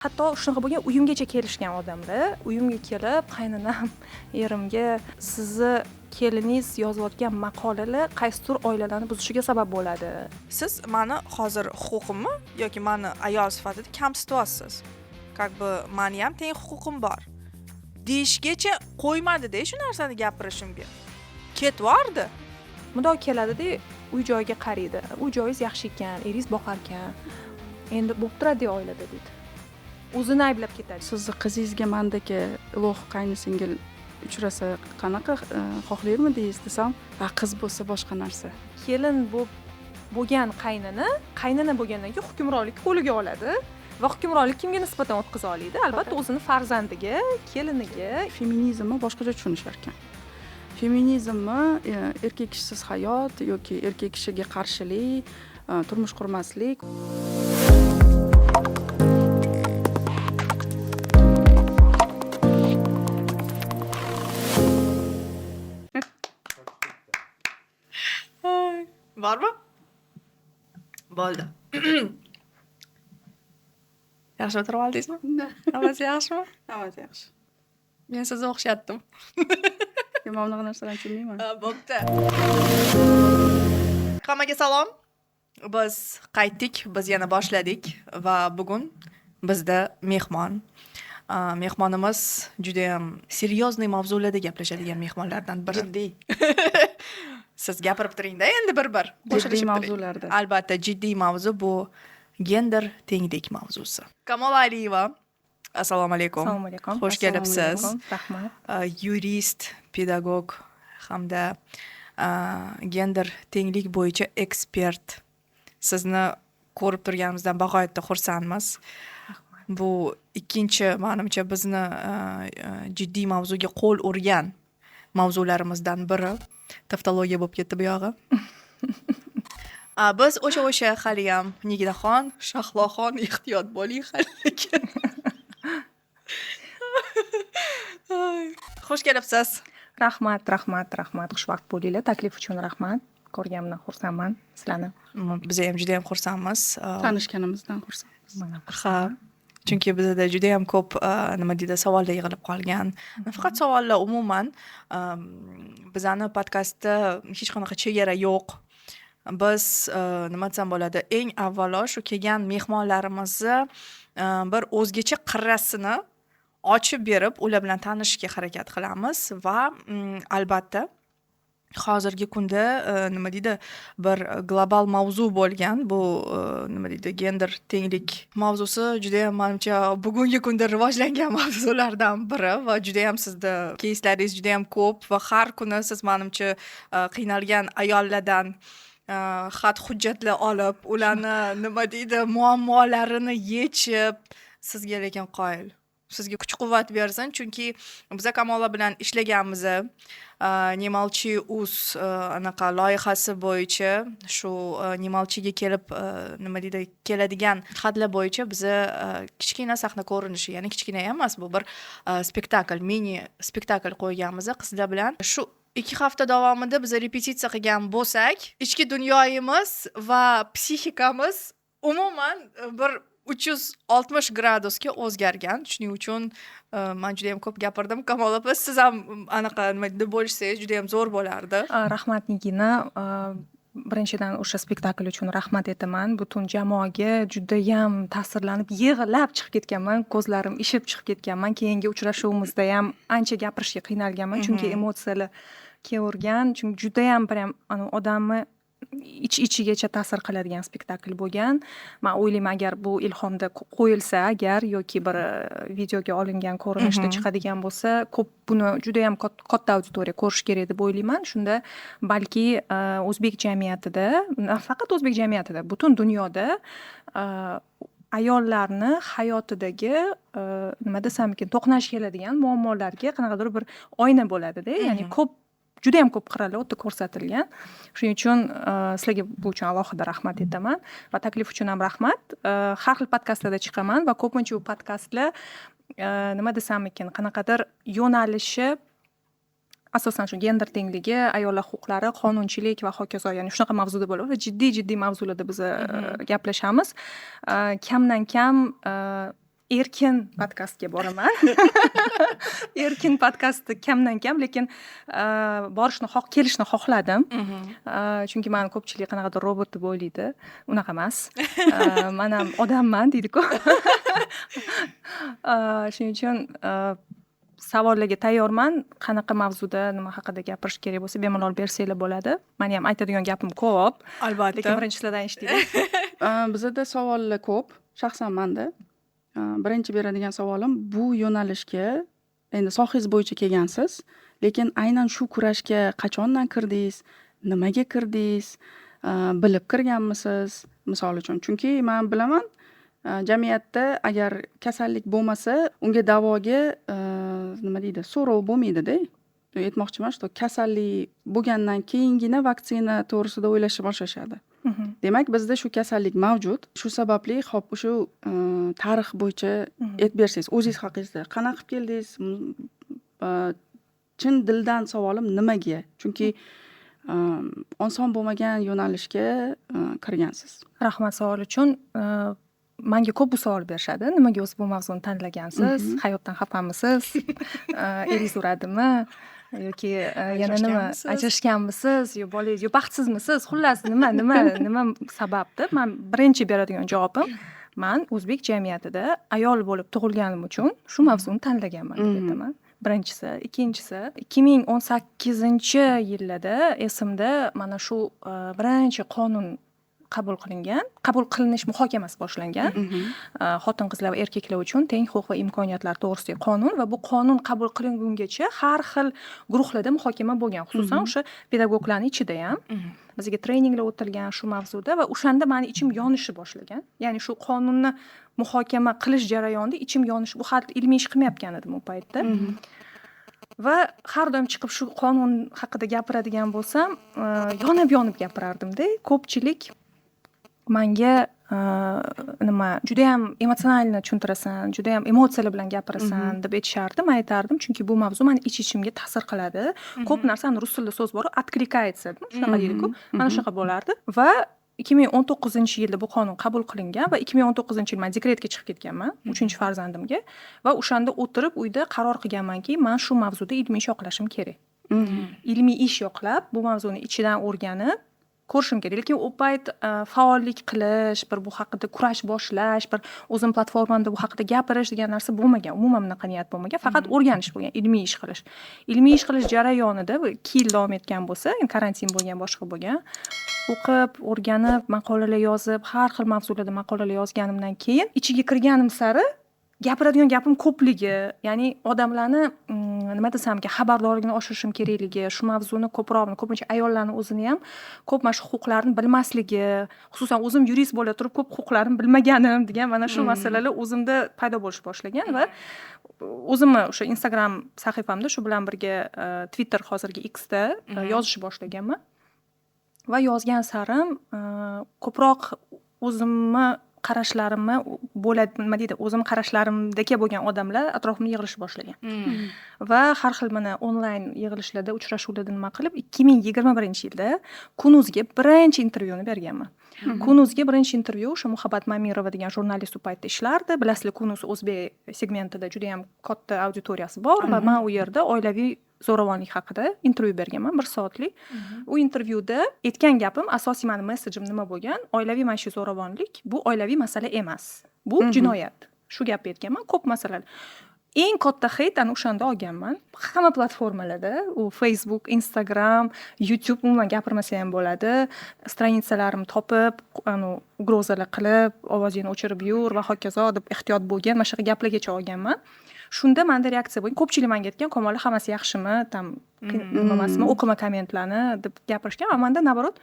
Hatto shunaqa bo'lgan, uyimgacha kelishgan odamlar. Uyimga kelib, qaynonam erimga: "Sizni keliningiz yozayotgan maqolalar qaysidir oilalarni buzishiga sabab bo'ladi." Siz mani hozir huquqimni yoki mani ayol sifatida kamsityapsiz, как бы mani ham teng huquqim bor deyishgacha qo'ymadida, shu narsani gapirishimga ketvordi. Mundoq keladida, uy joyiga qaraydi: "Uy joyingiz yaxshi ekan, eringiz boqar ekan, endi bo'lib turadi oilada", deydi, o'zini ayblab ketadi. Sizni qizingizga mandagi ulug' qaynisingil uchrasa, qanaqa xohlarmidingiz desam, "A, qiz bo'lsa boshqa narsa". Kelin bo'lib bo'lgan qaynona, qaynona bo'lgandan keyin hukmronlik qo'liga oladi va hukmronlik kimga nisbatan o'tkaza oladi? Albatta, o'zini farzandiga, keliniga. Feminizmni boshqacha tushunishar ekan. Feminizmni erkak kishisiz hayot yoki erkak kishiga qarshilik, turmush qurmaslik. Bormi? Bo'ldi, yaxshi o'tirib oldingizmi? Hammasi yaxshimi? Hammasi yaxshi. Men sizni o'xshatdim. Men mana bunaqa narsalarni tushunmayman. Bo'pti, hammaga salom. Biz qaytdik, biz yana boshladik va bugun bizda mehmon. Mehmonimiz judayam серьезный mavzularda gaplashadigan mehmonlardan biri. Jiddiy. Siz gapirib turingda endi, bir bir jiddiy qo'shilishib turing. Mavzularda. Albatta, jiddiy mavzu, bu gender tenglik mavzusi. Kamola Aliyeva, assalomu alaykum. Assalomu alaykum. Xush kelibsiz. Assalomu alaykum. Rahmat. Yurist, pedagog hamda gender tenglik bo'yicha ekspert. Sizni ko'rib turganimizdan bag'oyatda xursandmiz. Bu ikkinchi, manimcha, bizni jiddiy mavzuga qo'l urgan mavzularimizdan biri. Taftologiya bo'lib ketdi bu yog'i. Biz o'sha haliyam Niginaxon, Shahloxon, ehtiyot bo'ling hali lekin. Xush kelibsiz. Rahmat, rahmat, rahmat. Xushvaqt bo'linglar. Taklif uchun rahmat. Ko'rganimdan xursandman sizlarni. Biz ham judayam xursandmiz. Tanishganimizdan xursandmiz. Mana. Ha, chunki bizada judayam ko'p, nima deydi, savollar yig'ilib qolgan. Nafaqat savollar, umuman bizani podkastda hech qanaqa chegara yo'q. Biz, nima desam bo'ladi, eng avvalo shu kelgan mehmonlarimizni bir o'zgacha qirrasini ochib berib, ular bilan tanishishga harakat qilamiz va albatta hozirgi kunda, nima deydi, bir global mavzu bo'lgan bu, nima deydi, gender tenglik mavzusi judayam, manimcha, bugungi kunda rivojlangan mavzulardan biri va judayam sizni keyslaringiz judayam ko'p va har kuni siz, manimcha, qiynalgan ayollardan xat hujjatlar olib, ularni, nima deydi, muammolarini yechib, sizga lekin qoyil, sizga kuch quvvat bersin, chunki biza Kamola bilan ishlaganmiz Не молчи uz anaqa loyihasi bo'yicha, shu Не молчиga kelib, nima deydi, keladigan xatlar bo'yicha biza kichkina sahna ko'rinishi, ya'ni kichkina ham emas, bu bir spektakl, mini spektakl qo'yganmiz qizlar bilan. Shu 2 hafta davomida biza repetitsiya qilgan bo'lsak, ichki dunyoyimiz va psixikamiz umuman bir 360 gradusga o'zgargan. Shuning uchun man judayam ko'p gapirdim. Kamola opa, siz ham anaqa, nima deydi, bo'lishsangiz judayam zo'r bo'lardi. Rahmat, Nigina. Birinchidan, o'sha spektakl uchun rahmat aytaman butun jamoaga. Judayam ta'sirlanib, yig'lab chiqib ketganman, ko'zlarim ishib chiqib ketganman. Keyingi uchrashuvimizda ham ancha gapirishga qiynalganman, chunki emotsiyalar kelavergan, chunki judayam прям odamni ich ichigacha ta'sir qiladigan spektakl bo'lgan. Man o'ylayman, agar bu Ilhomda qo'yilsa agar yoki bir videoga olingan ko'rinishda chiqadigan bo'lsa, ko'p buni judayam katta auditoriya ko'rishi kerak deb o'ylayman. Shunda balki o'zbek jamiyatida, nafaqat o'zbek jamiyatida, butun dunyoda ayollarni hayotidagi, nima desam ekan, to'qnash keladigan muammolarga qanaqadir bir oyna bo'ladida, ya'ni ko'p, judayam ko'p qirralar u yerda ko'rsatilgan. Shuning uchun sizlarga bu uchun alohida rahmat aytaman va taklif uchun ham rahmat. Har xil podkastlarda chiqaman va ko'pincha u podkastlar, nima desam ekan, qanaqadir yo'nalishi asosan shu gender tengligi, ayollar huquqlari, qonunchilik va hokazo, ya'ni shunaqa mavzuda bo'ladi va jiddiy jiddiy mavzularda biz gaplashamiz. Kamdan kam Erkin podkastga boraman. Erkin podkastni kamdan kam, lekin borishni, kelishni xohladim, chunki mani ko'pchilik qanaqadir robot deb o'ylaydi. Unaqa emas, man ham odamman deydiku. Shuning uchun savollarga tayyorman. Qanaqa mavzuda, nima haqida gapirish kerak bo'lsa, bemalol bersanglar bo'ladi. Mani ham aytadigan gapim ko'p, Albatta. lekin birinchi sizlardan eshitaylik. Bizada savollar ko'p. Shaxsan manda birinchi beradigan savolim: bu yo'nalishga endi sohangiz bo'yicha kelgansiz, lekin aynan shu kurashga qachondan kirdingiz, nimaga kirdingiz, bilib kirganmisiz, misol uchun? Chunki man bilaman, jamiyatda agar kasallik bo'lmasa, unga davoga, nima deydi, so'rov bo'lmaydida. Aytmoqchiman, что kasallik bo'lgandan keyingina vaksina to'g'risida o'ylashni boshlashadi. Demak, bizda shu kasallik mavjud. Shu sababli, hop, shu tarix bo'yicha aytib bersangiz o'zingiz haqingizda, qanaqa qilib keldingiz? Chin dildan savolim, nimaga? Chunki oson bo'lmagan yo'nalishga kirgansiz. Rahmat savol uchun. Manga ko'p bu savol berishadi: nimaga o'zi bu mavzuni tanlagansiz, hayotdan xafamisiz, eringiz uradimi yoki yana nima, ajrashganmisiz yo bolangiz yo baxtsizmisiz, xullas, nima sabab deb. Man birinchi beradigan javobim: man o'zbek jamiyatida ayol bo'lib tug'ilganim uchun shu mavzuni tanlaganman, deb aytaman, birinchisi. Ikkinchisi, 2018-yillarda, esimda, mana shu birinchi qonun qabul qilingan, qabul qilinish muhokamasi boshlangan, xotin qizlar va erkaklar uchun teng huquq va imkoniyatlar to'g'risidagi qonun. Va bu qonun qabul qilingungacha har xil guruhlarda muhokama bo'lgan, xususan o'sha pedagoglarni ichida ham bizga treninglar o'tilgan shu mavzuda. Va o'shanda mani ichim yonishni boshlagan, ya'ni shu qonunni muhokama qilish jarayonida ichim yonish. Bu hali ilmiy ish qilmayotgan edim u paytda. Va har doim chiqib shu qonun haqida gapiradigan bo'lsam, yonib yonib gapirardimda. Ko'pchilik manga nima, judayam эмоционально tushuntirasan, judayam emotsiyalar bilan gapirasan, deb aytishardi. Man aytardim, chunki bu mavzu mani ich ichimga ta'sir qiladi ko'p narsani. Rus tilida so'z bor, откликается, shunaqa deydiku, mana shunaqa bo'lardi. Va 2019-yilda bu qonun qabul qilingan va 2019-yil man dekretga chiqib ketganman uchinchi farzandimga. Va o'shanda o'tirib uyda qaror qilganmanki, man shu mavzuda ilmiy ish yoqlashim kerak, ilmiy ish yoqlab, bu mavzuni ichidan o'rganib ko'rishim kerak. Lekin u payt faollik qilish, bir bu haqida kurash boshlash, bir o'zim platformamda bu haqida gapirish degan narsa bo'lmagan, umuman bunaqa niyat bo'lmagan. Faqat o'rganish bo'lgan, ilmiy ish qilish. Ilmiy ish qilish jarayonida bu 2 yil davom etgan bo'lsa, endi karantin bo'lgan, boshqa bo'lgan, o'qib, o'rganib, maqolalar yozib, har xil mavzularda maqolalar yozganimdan keyin ichiga kirganim sari gapiradigan gapim ko'pligi, ya'ni odamlarni, nima desam ekan, xabardorligini oshirishim kerakligi, shu mavzuni ko'proq, ko'pincha ayollarni o'zini ham ko'p mana shu huquqlarini bilmasligi, xususan o'zim yurist bo'la turib ko'p huquqlarimni bilmaganim degan mana shu masalalar o'zimda paydo bo'lish boshlagan. Va o'zimni o'sha Instagram sahifamda, shu bilan birga Twitter, hozirgi Xda yozishni boshlaganman. Va yozgan sarim ko'proq o'zimni qarashlarimni bo'ladi, nima deydi, o'zimni qarashlarimdagi bo'lgan odamlar atrofimda yig'ilishni boshlagan. Va har xil mana onlayn yig'ilishlarda, uchrashuvlarda nima qilib, 2021-yilda Kunuzga birinchi intervyuni berganman. Kunuzga birinchi intervyu o'sha Muhabbat Mamirova degan jurnalist u paytda ishlardi. Bilasizlar, Kunuz o'zbek segmentida judayam katta auditoriyasi bor. Va man u yerda oilaviy zo'ravonlik haqida intervyu berganman, bir soatlik. U intervyuda aytgan gapim, asosiy mani messejim nima bo'lgan: oilaviy mana shu zo'ravonlik bu oilaviy masala emas, bu jinoyat. Shu gapni aytganman. Ko'p masalalar, eng katta хейт ana o'shanda olganman hamma platformalarda, u Facebook, Instagram, YouTube, umuman gapirmasa ham bo'ladi. Страница larimni topib, anu угроза lar qilib, ovozingni o'chirib yur va hokazo deb, ehtiyot bo'lgin, mana shunaqa gaplargacha olganman. Shunda manda reaksiya bo'lgan, ko'pchilik manga aytgan: "Kamola, hammasi yaxshimi, там nima emasmi, o'qima kommentlarni", deb gapirishgan. Va manda наоборот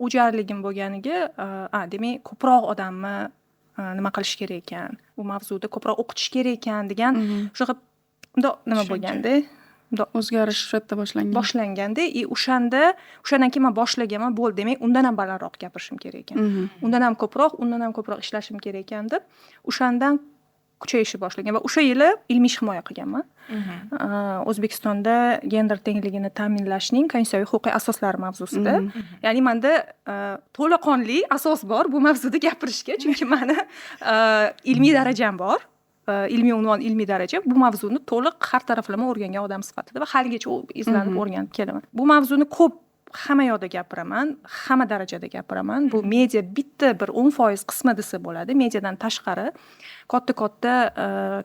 o'jarligim bo'lganiga, a, demak, ko'proq odamni nima qilish kerak ekan, bu mavzuda ko'proq o'qitish kerak ekan degan shunaqa bundoq nima Tushuncha. bo'lganda, bundoq O'zgarish o'sha yerda boshlangan. Boshlanganda. И o'shanda, o'shandan keyin man boshlaganman, bo'ldi, demak, undan ham balandroq gapirishim kerak ekan, undan ham ko'proq, undan ham ko'proq ishlashim kerak ekan deb, o'shandan kuchayishni boshlagan. Va o'sha yili ilmiy ish himoya qilganman, O'zbekistonda gender tengligini ta'minlashning konstitutsiyaviy huquqiy asoslari mavzusida. Ya'ni manda to'laqonli asos bor bu mavzuda gapirishga, chunki mani ilmiy darajam bor. Ilmiy unvon, ilmiy daraja, bu mavzuni to'liq har taraflama o'rgangan odam sifatida va haligacha izlanib, o'rganib kelaman. Bu mavzuni ko'p, hamma yoqda gapiraman, hamma darajada gapiraman. Bu media bitta bir 10% qismi desa bo'ladi. Mediadan tashqari katta katta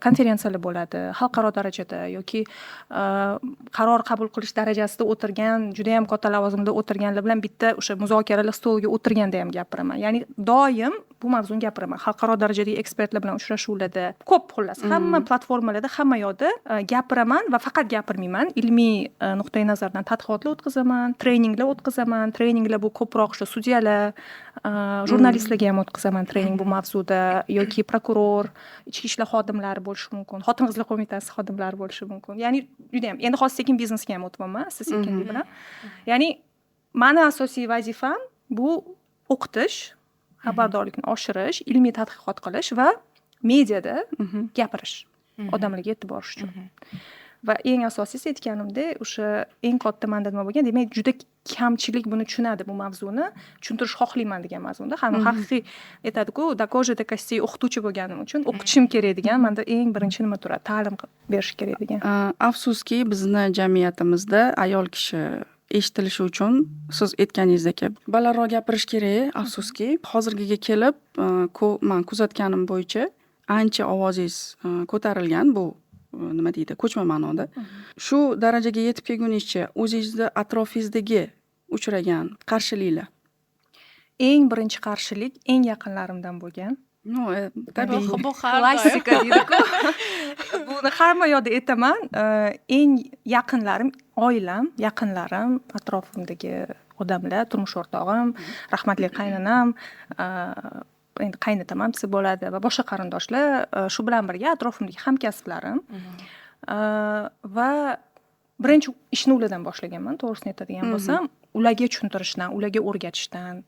konferensiyalar bo'ladi xalqaro darajada yoki qaror qabul qilish darajasida o'tirgan, judayam katta lavozimda o'tirganlar bilan bitta o'sha muzokaralar stoliga o'tirganda ham gapiraman. Ya'ni doim bu mavzuni gapiraman, xalqaro darajadagi ekspertlar bilan uchrashuvlarda ko'p, xullas, hamma platformalarda, hamma yoqda gapiraman va faqat gapirmayman, ilmiy nuqtai nazardan tadqiqotlar o'tkazaman, treninglar o'tkazaman. Treninglar bu ko'proq o'sha sudyalar, jurnalistlarga ham o'tkazaman trening bu mavzuda yoki prokuror, ichki ishlar xodimlari bo'lishi mumkin, xotin qizlar qo'mitasi xodimlari bo'lishi mumkin. Ya'ni judayam, endi hozir sekin biznesga ham o'tyapman, asta sekinlik bilan. Ya'ni mani asosiy vazifam bu o'qitish, xabardorlikni oshirish, ilmiy tadqiqot qilish va mediada gapirish, odamlarga yetib borish uchun. Va eng asosiysi, aytganimdek, o'sha eng katta manda nima bo'lgan, demak, juda kamchilik buni tushunadi, bu mavzuni tushuntirish xohlayman degan mazmunda. Ham haqiqiy aytadiku, до кожи до костей o'qituvchi bo'lganim uchun o'qitishim kerak degan manda eng birinchi nima turadi, ta'lim berish kerak degan. Afsuski, bizni jamiyatimizda ayol kishi eshitilishi uchun, siz aytganingizdek, balandroq gapirish kerak. Afsuski, hozirgiga kelib man kuzatganim bo'yicha ancha ovozingiz ko'tarilgan, bu nima deydi, ko'chma ma'noda. Shu darajaga yetib kelgunizcha o'zingizni atrofingizdagi uchragan qarshiliklar? Eng birinchi qarshilik eng yaqinlarimdan bo'lgan. Ну, tabiiy. Bu har doim. Klassika deydiku, buni hamma yoqda aytaman. Eng yaqinlarim, oilam, yaqinlarim, atrofimdagi odamlar, turmush o'rtog'im, rahmatli qaynonam, endi qaynotam ham desa bo'ladi, va boshqa qarindoshlar, shu bilan birga atrofimdagi hamkasblarim. Va birinchi ishni ulardan boshlaganman, to'g'risini aytadigan bo'lsam, ularga tushuntirishdan, ularga o'rgatishdan,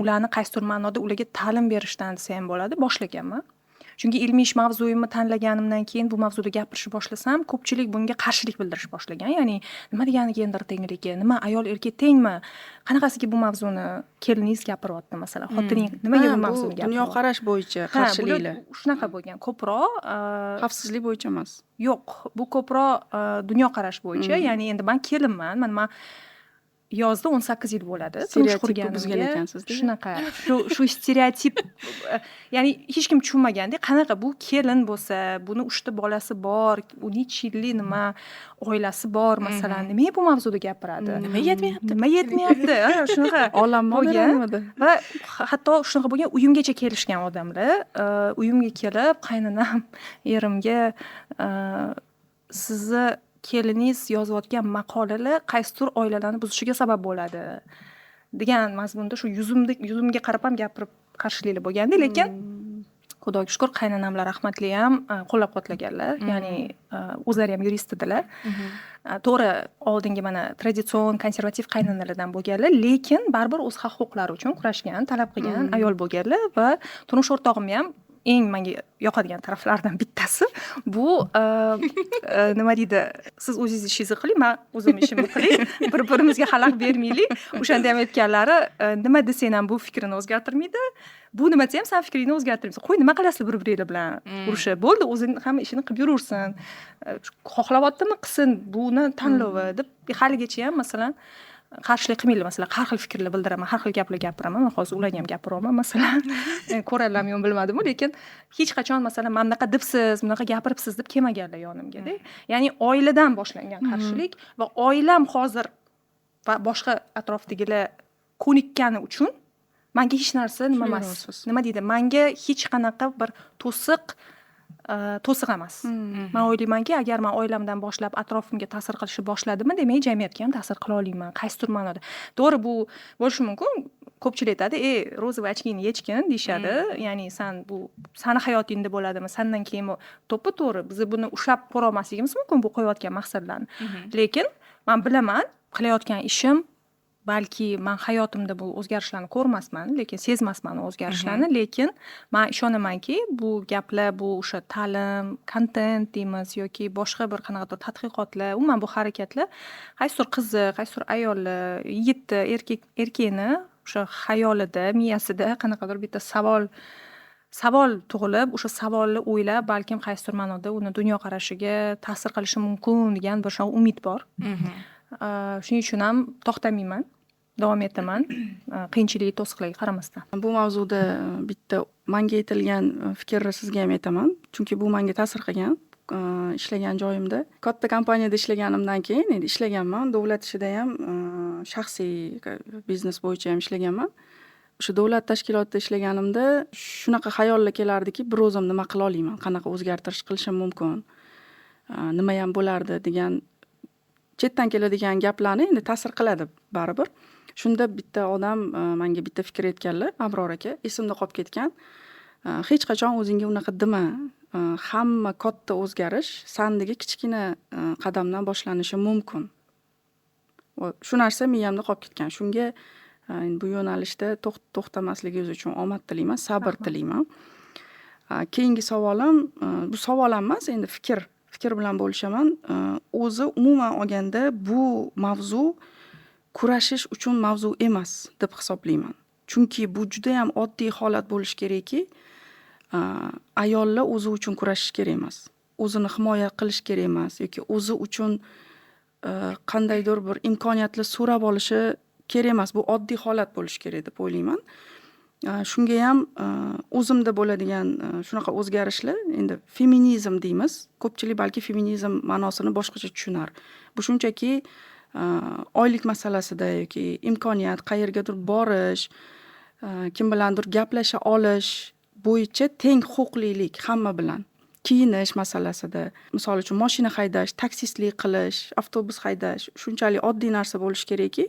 ularni qaysidir ma'noda ularga ta'lim berishdan desa ham bo'ladi, boshlaganman. Chunki ilmiy ish mavzuyimni tanlaganimdan keyin bu mavzuda gapirishni boshlasam, ko'pchilik bunga qarshilik bildirish boshlagan. Ya'ni nima degani gender tengligi, nima, ayol erkak tengmi, qanaqasiga bu mavzuni keliningiz gapiryapti, masalan, xotining nimaga bu Ha, bu mavzuni gapiryapti? Dunyoqarash bo'yicha Ha, bular qarshiliklar. shunaqa bo'lgan ko'proq. Xavfsizlik bo'yicha emas. Yo'q, bu ko'proq dunyoqarash bo'yicha. Ya'ni endi man kelinman, mana man yozda 18 yil bo'ladi turmush Stereotipni qurganimga. buzgan ekansizda. Shunaqa, shu stereotip, ya'ni hech kim tushunmaganda, qanaqa bu kelin bo'lsa, buni uchta bolasi bor, u necha yillik nima, oilasi bor, masalan, nimaga bu mavzuda gapiradi? Nima yetmayapti? Nima yetmayapti? Ha, shunaqa Olammi bo'lgan. nimada? Va hatto shunaqa bo'lgan, uyimgacha kelishgan odamlar, uyimga kelib, qaynonam erimga "Sizni keliningiz yozayotgan maqolalar qaysidir oilalarni buzishiga sabab bo'ladi" degan mazmunda, shu yuzimga qarab ham gapirib, qarshiliklar bo'lganda. Lekin xudoga shukur, qaynonamlar rahmatli ham qo'llab quvvatlaganlar. Ya'ni o'zlari ham yurist edilar. To'g'ri, oldingi mana традицион konservativ qaynonalardan bo'lganlar, lekin baribir o'z haq huquqlari uchun kurashgan, talab qilgan ayol bo'lganlar. Va turmush o'rtog'imni ham eng menga yoqadigan taraflaridan bittasi bu, nima deydi, siz o'zingiz ishingizni qiling, man o'zim ishimni qilay, bir birimizga xalaqit bermaylik. O'shanda ham aytganlari, nima desang ham bu fikrini o'zgartirmaydi, bu nima desa ham san fikringni o'zgartirmaysan, qo'y, nima qilasizlar bir biringlar bilan urushib, bo'ldi, o'zini hamma ishini qilib yuraversin, xohlayaptimi, qilsin, buni tanlovi deb. Haligacha ham, masalan, qarshilik qilmaydilar. Masalan, har xil fikrlar bildiraman, har xil gaplar gapiraman. Man hozir ularga ham gapiryapman, masalan, ko'radilarmi yo'qmi bilmadimu, lekin hech qachon, masalan, mana bunaqa debsiz, bunaqa gapiribsiz deb kelmaganlar yonimgada. Ya'ni oiladan boshlangan qarshilik va oilam hozir va boshqa atrofdagilar ko'nikkani uchun manga hech narsa nima emas, nima deydi, manga hech qanaqa bir to'siq emas. Man o'ylaymanki, agar man oilamdan boshlab atrofimga ta'sir qilishni boshladimmi, demak, jamiyatga ham ta'sir qila olaman qaysidir ma'noda. To'g'ri, bu bo'lishi mumkin, ko'pchilik aytadi, "Ey, розовый очки ni yechgin", deyishadi. Ya'ni san, bu sani hayotingda bo'ladimi, sandan keyin, to'ppa to'g'ri, biz buni ushlab ko'rolmasligimiz mumkin, bu qo'yayotgan maqsadlarni. Lekin man bilaman, qilayotgan ishim, balki man hayotimda bu o'zgarishlarni ko'rmasman, lekin sezmasman u o'zgarishlarni, lekin man ishonamanki, bu gaplar, bu o'sha ta'lim, kontent deymiz yoki boshqa bir qanaqadir tadqiqotlar, umuman bu harakatlar qaysidir qizni, qaysidir ayolni, yigitni, erkakni o'sha xayolida, miyasida qanaqadir bitta savol Savol tug'ilib, o'sha savolni o'ylab, balkim qaysidir ma'noda uni dunyoqarashiga ta'sir qilishi mumkin degan bir shunaqa umid bor. Shuning uchun ham to'xtamayman, davom etaman, qiyinchilik, to'siqlarga qaramasdan. Bu mavzuda bitta manga aytilgan fikrni sizga ham aytaman, chunki bu manga ta'sir qilgan. Ishlagan joyimda, katta kompaniyada ishlaganimdan keyin, endi ishlaganman, davlat ishida ham, shaxsiy biznes bo'yicha ham ishlaganman. O'sha davlat tashkilotida ishlaganimda shunaqa xayollar kelardiki, bir o'zim nima qila olaman, qanaqa o'zgartirish qilishim mumkin, nimayam bo'lardi degan chetdan keladigan gaplarni endi ta'sir qiladi baribir. Shunda bitta odam manga bitta fikr aytganlar, Abror aka, esimda qolib ketgan: "Hech qachon o'zingga unaqa dema, hamma katta o'zgarish sandagi kichkina qadamdan boshlanishi mumkin." Shu narsa miyamda qolib ketgan. Shunga bu yo'nalishda to'xtamasligingiz uchun omad tilayman, sabr tilayman. Keyingi savolim, bu savol ham emas, endi fikr bilan bo'lishaman. O'zi umuman olganda bu mavzu kurashish uchun mavzu emas deb hisoblayman, chunki bu judayam oddiy holat bo'lishi kerakki, ayollar o'zi uchun kurashishi kerak emas, o'zini himoya qilish kerak emas yoki o'zi uchun qandaydir bir imkoniyatlar so'rab olishi kerak emas. Bu oddiy holat bo'lishi kerak deb o'ylayman. Shungayam o'zimda bo'ladigan shunaqa o'zgarishlar, endi feminizm deymiz, ko'pchilik balki feminizm ma'nosini boshqacha tushunar. Bu shunchaki oylik masalasida yoki imkoniyat, qayergadir borish, kim bilandir gaplasha olish bo'yicha teng huquqlilik hamma bilan, kiyinish masalasida, misol uchun, moshina haydash, taksistlik qilish, avtobus haydash shunchalik oddiy narsa bo'lishi kerakki,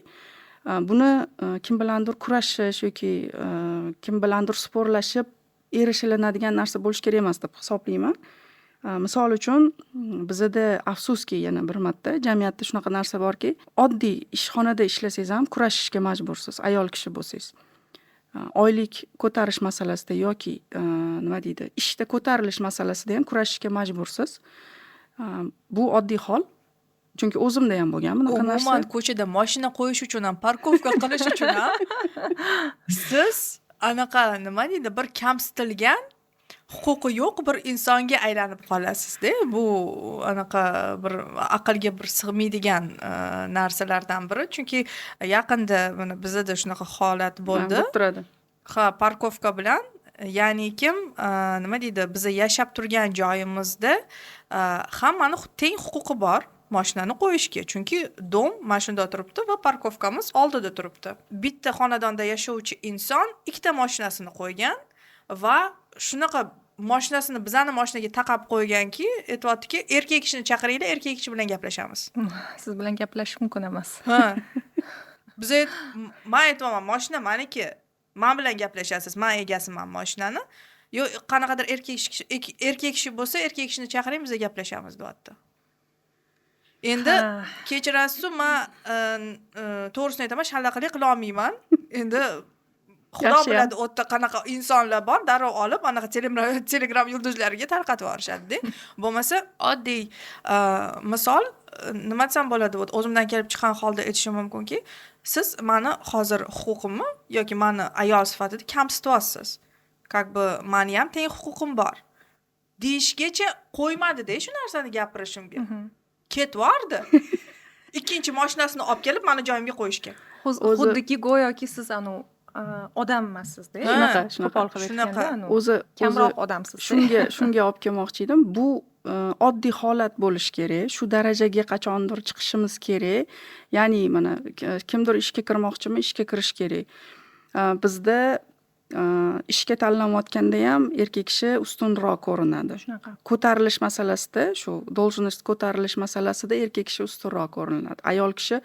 buni kim bilandir kurashish yoki kim bilandir спор lashib erishilinadigan narsa bo'lishi kerak emas deb hisoblayman. Misol uchun, bizada, afsuski, yana bir marta, jamiyatda shunaqa narsa borki, oddiy ishxonada ishlasangiz ham kurashishga majbursiz, ayol kishi bo'lsangiz, oylik ko'tarish masalasida yoki nima deydi, ishda ko'tarilish masalasida ham kurashishga majbursiz. Bu oddiy hol, chunki o'zimda ham bo'lgan bunaqa narsa. Umuman, ko'chada moshina qo'yish uchun ham, парковка qilish uchun ham siz anaqa, nima deydi, bir kamsitilgan, huquqi yo'q bir insonga aylanib qolasizda. Bu anaqa bir aqlga bir sig'maydigan narsalardan biri, chunki yaqinda mana bizada shunaqa holat bo'ldi. Bo'lib turadi. Ha, парковка bilan, ya'ni kim nima deydi, biza yashab turgan joyimizda hammani teng huquqi bor moshinani qo'yishga, chunki дом mana shunda turibdi va парковка miz oldida turibdi. Bitta xonadonda yashovchi inson ikkita moshinasini qo'ygan va shunaqa moshinasini bizani moshinaga taqab qo'yganki, aytyaptiki: "Erkak kishini chaqiringlar, erkak kishi bilan gaplashamiz." Siz bilan gaplashish mumkin emas. Ha, biz, man aytyapman: "Moshina maniki, man bilan gaplashasiz, man egasiman moshinani." "Yo'q, qanaqadir erkak kishi bo'lsa, erkak kishini chaqiring, biza gaplashamiz", deyapti. Endi kechirasizu, man to'g'risini aytaman, shallaqalik qilolmayman endi. Xudo biladi, u yerda qanaqa insonlar bor, darrov olib anaqa Telegram yulduzlariga tarqatib yuborishadida. Bo'lmasa, oddiy misol, nima desam bo'ladi, вот o'zimdan kelib chiqqan holda aytishim mumkinki, siz mani hozir huquqimni yoki mani ayol sifatida kamsityapsiz, как бы mani ham teng huquqim bor deyishgacha qo'ymadida shu narsani gapirishimga. Ketvordi, ikkinchi moshinasini olib kelib mani joyimga qo'yishga. Xuddiki go'yoki siz anavi odam emassizda. Shunaqa, shunaqa. Qo'pol qilib Shunaqa. aytganda, anavi O'zi kamroq odamsiz. Shunga olib kelmoqchi edim. Bu oddiy holat bo'lishi kerak, shu darajaga qachondir chiqishimiz kerak. Ya'ni mana kimdir ishga kirmoqchimi, ishga kirish kerak. Bizda ishga tanlanayotganda ham erkak kishi ustunroq ko'rinadi. Shunaqa. Ko'tarilish masalasida, shu должность ko'tarilish masalasida erkak kishi ustunroq ko'rinadi, ayol kishi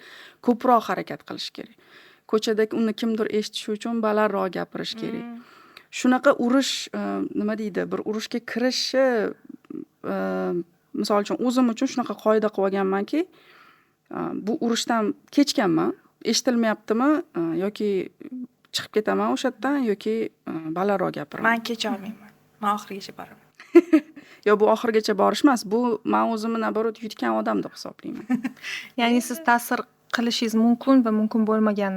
ko'proq harakat qilishi kerak, ko'chada uni kimdir eshitishi uchun balandroq gapirish kerak. Shunaqa urush, nima deydi, bir urushga kirishi, misol uchun, o'zim uchun shunaqa qoida qilib olganmanki, bu urushdan kechganman, eshitilmayaptimi, yoki chiqib ketaman o'sha yerdan yoki balandroq gapiraman. Man kecholmayman, man oxirigacha boraman. Yo, bu oxirigacha borish emas, bu man o'zimni, наоборот, yutgan odam deb hisoblayman. Ya'ni siz ta'sir Qilishingiz mumkin va mumkin bo'lmagan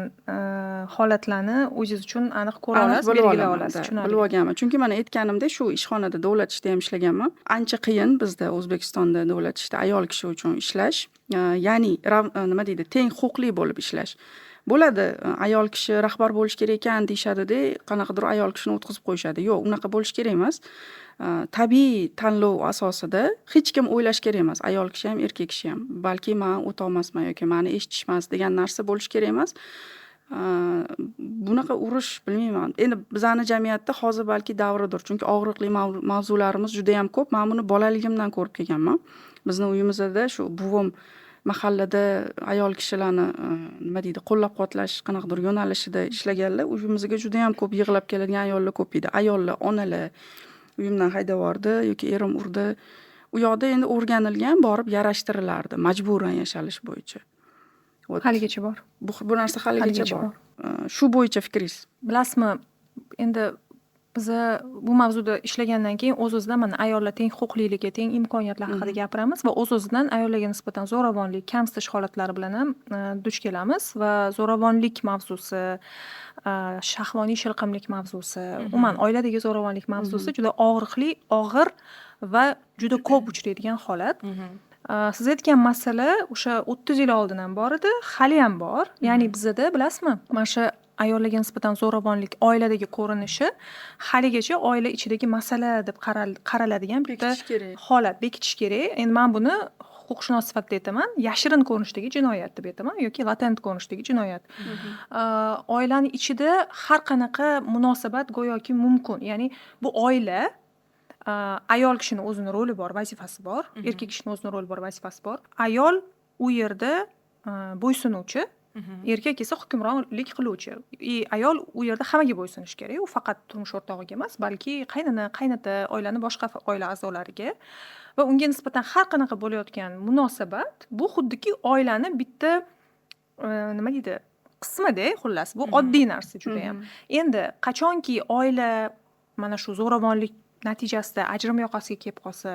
holatlarni o'zingiz uchun aniq ko'ra Aniq olasiz, bilib belgilay olaman, olasiz. да, Tushunarli. Bilib olganman. Chunki mana aytganimdek, shu ishxonada, davlat ishida ham ishlaganman. Ancha qiyin bizda, O'zbekistonda davlat ishida ayol kishi uchun ishlash. Ya'ni nima deydi, teng huquqli bo'lib ishlash. Bo'ladi, ayol kishi rahbar bo'lishi kerak ekan deyishadida, qanaqadir ayol kishini o'tqizib qo'yishadi. Yo'q, unaqa bo'lishi kerak emas. Tabiiy tanlov asosida hech kim o'ylashi kerak emas. Ayol kishi ham, erkak kishi ham. Balki man o'tolmasman yoki mani eshitishmas degan narsa bo'lishi kerak emas. Bunaqa urush, bilmayman. Endi bizani jamiyatda hozir balki davridir. Chunki og'riqli mavzularimiz juda ham ko'p. Men buni bolaligimdan ko'rib kelganman. Bizni uyimizda shu buvim mahallada ayol kishilarni nima deydi, qo'llab-quvvatlash qanaqadir yo'nalishida ishlaganlar. Uyimizga juda ham ko'p yig'lab keladigan ayollar ko'p edi. Ayollar, onalar uyimdan haydab yubordi yoki erim urdi. U yoqda endi o'rganilgan, borib yaraштirilardi majburan yashalish bo'yicha. Вот. Haligacha bor. Bu narsa haligacha Haligacha bor. bor. Shu bo'yicha fikringiz? Bilasizmi, endi biza bu mavzuda ishlagandan keyin o'z-o'zidan mana ayollar teng huquqliligi, teng imkoniyatlar haqida gapiramiz va o'z-o'zidan ayollarga nisbatan zo'ravonlik, kamsitish holatlari bilan ham duch kelamiz va zo'ravonlik mavzusi, shahvoniy shilqimlik mavzusi, umuman oiladagi zo'ravonlik mavzusi juda og'riqli, og'ir va juda ko'p uchraydigan holat. Siz aytgan masala o'sha 30 yil oldin ham bor edi, haliyam bor. Ya'ni bizada, bilasizmi, mana shu ayollarga nisbatan zo'ravonlik oiladagi ko'rinishi haligacha oila ichidagi masala deb qaraladigan bitta Bekitish kerak. holat, bekitish kerak. Endi man buni huquqshunos sifatida aytaman, yashirin ko'rinishdagi jinoyat deb aytaman yoki latent ko'rinishdagi jinoyat. Oilani ichida har qanaqa munosabat go'yoki mumkin. Ya'ni bu oila, ayol kishini o'zini roli bor, vazifasi bor, erkak kishini o'zini roli bor, vazifasi bor. Ayol u yerda bo'ysunuvchi, erkak esa hukmronlik qiluvchi. И ayol u yerda hammaga bo'ysunishi kerak. U faqat turmush o'rtog'iga emas, balki qaynona, qaynota, oilani boshqa oila a'zolariga va unga nisbatan har qanaqa bo'layotgan munosabat bu xuddiki oilani bitta nima deydi, qismida, xullas, bu oddiy narsa judayam. Endi qachonki oila mana shu zo'ravonlik natijasida ajrim yoqasiga kelib qolsa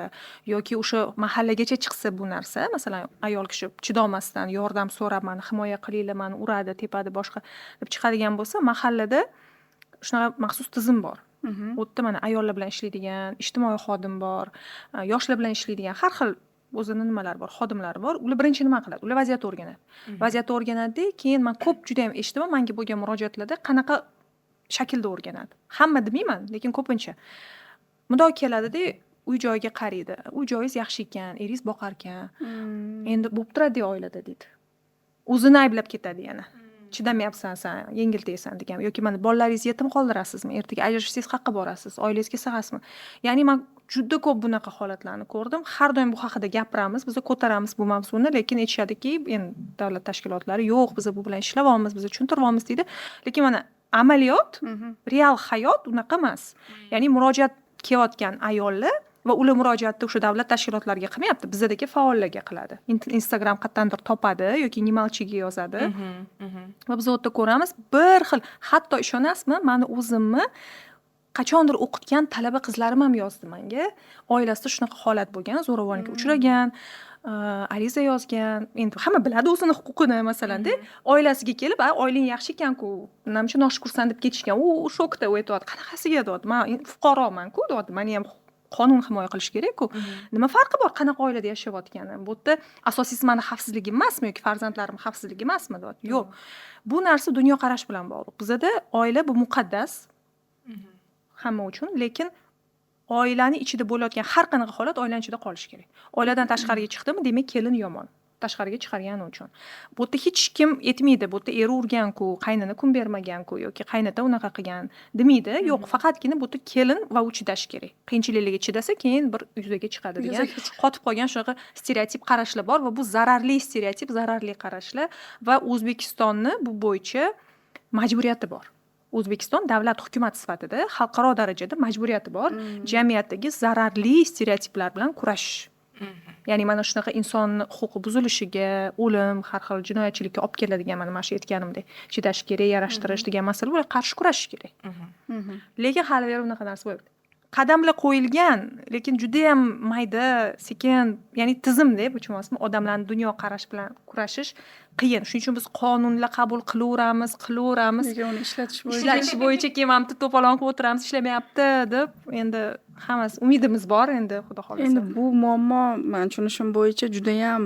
yoki o'sha mahallagacha chiqsa bu narsa, masalan, ayol kishi chidolmasdan yordam so'rab, mani himoya qilinglar, mani uradi, tepadi, boshqa deb chiqadigan bo'lsa, mahallada shunaqa maxsus tizim bor. U yerda mana ayollar bilan ishlaydigan ijtimoiy xodim bor, yoshlar bilan ishlaydigan har xil o'zini nimalari bor, xodimlari bor. Ular birinchi nima qiladi? Ular vaziyatni o'rganadi. Vaziyatni o'rganadida, keyin man ko'p judayam eshitaman, manga bo'lgan murojaatlarda qanaqa shaklda o'rganadi. Hamma demayman, lekin ko'pincha. Mundoq keladida, uy joyiga qaraydi. Uy joyingiz yaxshi ekan, eringiz boqar ekan. Endi bo'lib turadi oilada deydi. O'zini ayblab ketadi yana. Chidamayapsan san, yengiltaysan degan yoki mana bolalaringizni yetim qoldirasizmi? Ertaga ajrashsangiz qayerga borasiz? Oilangizga sig'asizmi? Ya'ni man juda ko'p bunaqa holatlarni ko'rdim. Har doim bu haqida gapiramiz, biz ko'taramiz bu mavzuni, lekin aytishadiki, endi davlat tashkilotlari yo'q, biz bu bilan ishlayapmiz, biz tushuntiryapmiz deydi. Lekin mana amaliyot, real hayot unaqa emas. Ya'ni murojaat kelayotgan ayollar va ular murojaatni o'sha davlat tashkilotlariga qilmayapti, bizadagi faollarga qiladi. Instagram qayerdandir topadi yoki Не молчи ga yozadi. Va biz u yerda ko'ramiz bir xil, hatto ishonasizmi, mani o'zimni qachondir o'qitgan talaba qizlarim ham yozdi menga. Oilasida shunaqa holat bo'lgan, zo'ravonlikka uchragan, ariza yozgan. Endi hamma biladi o'zini huquqini, masalanda. Oilasiga kelib, "A, oilang yaxshi ekan-ku, namcha noshukursan" deb ketishgan. U shokda, u aytyapti, qanaqasiga deyapti. Man fuqaroman-ku deyapti. Mani ham qonun himoya qilishi kerak-ku. Nima farqi bor qanaqa oilada yashayotganim? Bu yerda asosiysi mani xavfsizligim emasmi yoki farzandlarim xavfsizligi emasmi deyapti. Yo'q. Bu narsa dunyoqarash bilan bog'liq. Bizada oila bu muqaddas hamma uchun, lekin oilani ichida bo'layotgan har qanaqa holat oilani ichida qolishi kerak. Oiladan tashqariga chiqdimi, demak kelin yomon. Tashqariga chiqargani uchun. Bu yerda hech kim aytmaydi, bu yerda eri urgan-ku, qaynona kun bermagan-ku yoki qaynota unaqa qilgan demaydi. Yo'q, faqatgina bu yerda kelin va u chidashi kerak. Qiyinchiliklarga chidasa, keyin bir yuzaga chiqadi degan qotib qolgan shunaqa stereotip qarashlar bor va bu zararli stereotip, zararli qarashlar va O'zbekistonni bu bo'yicha majburiyati bor. O'zbekiston davlat hukumat sifatida xalqaro darajada majburiyati bor jamiyatdagi zararli stereotiplar bilan kurashish. Ya'ni mana shunaqa insonni huquqi buzilishiga, o'lim, har xil jinoyatchilikka olib keladigan mana shu aytganimdek, chidash kerak, yarashtirish degan masala, bularga qarshi kurashish kerak. Lekin hali beri unaqa narsa bo'lmayapti. Qadamlar qo'yilgan, lekin judayam mayda, sekin, ya'ni tizimda bu, tushunyapsizmi? Odamlarni dunyoqarash bilan kurashish qiyin. Shuning uchun biz qonunlar qabul qilaveramiz, qilaveramiz. Lekin uni ishlatish bo'yicha Ishlatish bo'yicha keyin mana bitta to'polon qilib o'tiramiz, ishlamayapti deb. Endi hammasi umidimiz bor endi, xudo xohlasa. Endi bu muammo, man tushunishim bo'yicha, judayam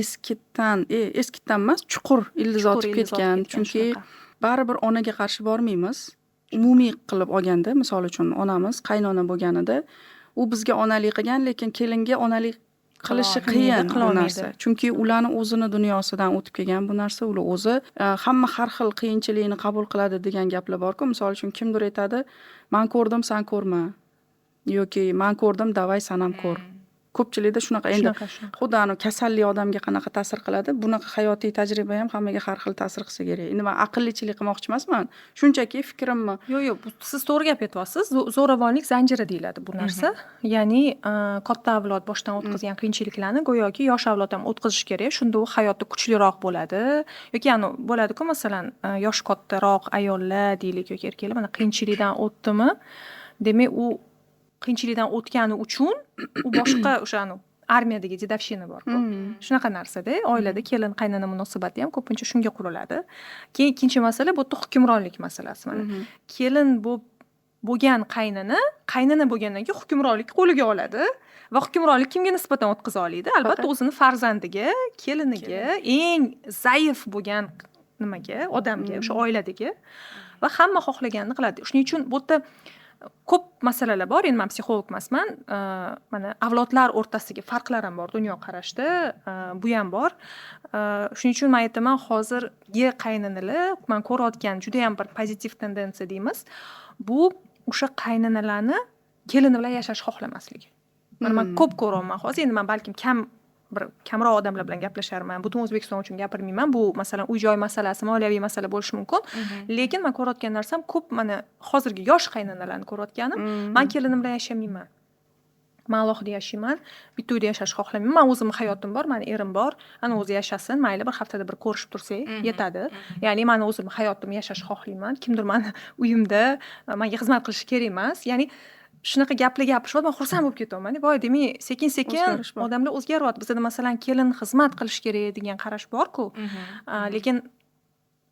eskidan, eskitdan emas, chuqur ildiz Chuqur otib ildiz otib ketgan. ketgan, Chunki shunaqa. baribir onaga qarshi bormaymiz. Umumiy qilib olganda, misol uchun, onamiz qaynona bo'lganida u bizga onalik qilgan, lekin kelinga onalik qilishi Qilolmaydi, qiyin bu qilolmaydi. narsa. Chunki ularni o'zini dunyosidan o'tib kelgan bu narsa. Ular o'zi hamma har xil qiyinchilikni qabul qiladi degan gaplar borku. Misol uchun, kimdir aytadi: "Man ko'rdim, san ko'rma" yoki "Man ko'rdim, давай san ham ko'r". Ko'pchilikda shunaqa endi. Shunaqa, shunaqa. Xuddi anavi kasallik odamga qanaqa ta'sir qiladi, bunaqa hayotiy tajriba ham hammaga har xil ta'sir qilsa kerak. Endi man aqllichilik qilmoqchi emasman, shunchaki fikrimni. Yo'q, siz to'g'ri gap aytyapsiz. Zo'ravonlik zanjiri deyiladi bu narsa, ya'ni katta avlod boshdan o'tkazgan qiyinchiliklarni go'yoki yosh avlod ham o'tkazishi kerak, shunda u hayotda kuchliroq bo'ladi. Yoki anavi bo'ladiku, masalan, yoshi kattaroq ayollar deylik yoki erkaklar mana qiyinchilikdan o'tdimi, demak, u qiyinchilikdan o'tgani uchun u boshqa, o'sha anavi armiyadagi дедовщина borku, shunaqa narsada. Oilada kelin qaynona munosabati ham ko'pincha shunga quriladi. Keyin ikkinchi masala, bu yerda hukmronlik masalasi. Mana kelin bo'lgan qaynona, qaynona bo'lgandan keyin hukmronlik qo'liga oladi va hukmronlik kimga nisbatan o'tkaza oladi? Albatta, o'zini farzandiga, keliniga, eng zaif bo'lgan nimaga, odamga o'sha oiladagi, va hamma xohlaganini qiladi. Shuning uchun bu yerda ko'p masalalar bor. Endi man psixolog emasman. Mana avlodlar o'rtasidagi farqlar ham bor dunyoqarashda, bu ham bor. Shuning uchun man aytaman, hozirgi qaynanalar, man ko'rayotgan judayam bir pozitiv tendensiya deymiz, bu o'sha qaynanalarni kelini bilan yashashni xohlamasligi. Mana man ko'p ko'ryapman hozir. Endi man balkim kam, bir kamroq odamlar bilan gaplasharman, butun O'zbekiston uchun gapirmayman. Bu, masalan, uy joy masalasi, moliyaviy masala bo'lishi mumkin, lekin man ko'rayotgan narsam ko'p, mana hozirgi yosh qaynanalarni ko'rayotganim: "Man kelinim bilan yashamayman, man alohida yashayman, bitta uyda yashashni xohlamayman, man o'zimni hayotim bor, mani erim bor, ana o'zi yashasin, mayli, bir haftada bir ko'rishib tursak yetadi. Ya'ni mani o'zimni hayotimni yashashni xohlayman, kimdir mani uyimda manga xizmat qilishi kerak emas." Ya'ni shunaqa gaplar gapirishyapti, man xursand bo'lib ketyapman. Voy, demak, sekin sekin O'zgarish bor. odamlar o'zgaryapti. Bizada, masalan, kelin xizmat qilishi kerak degan qarash borku, lekin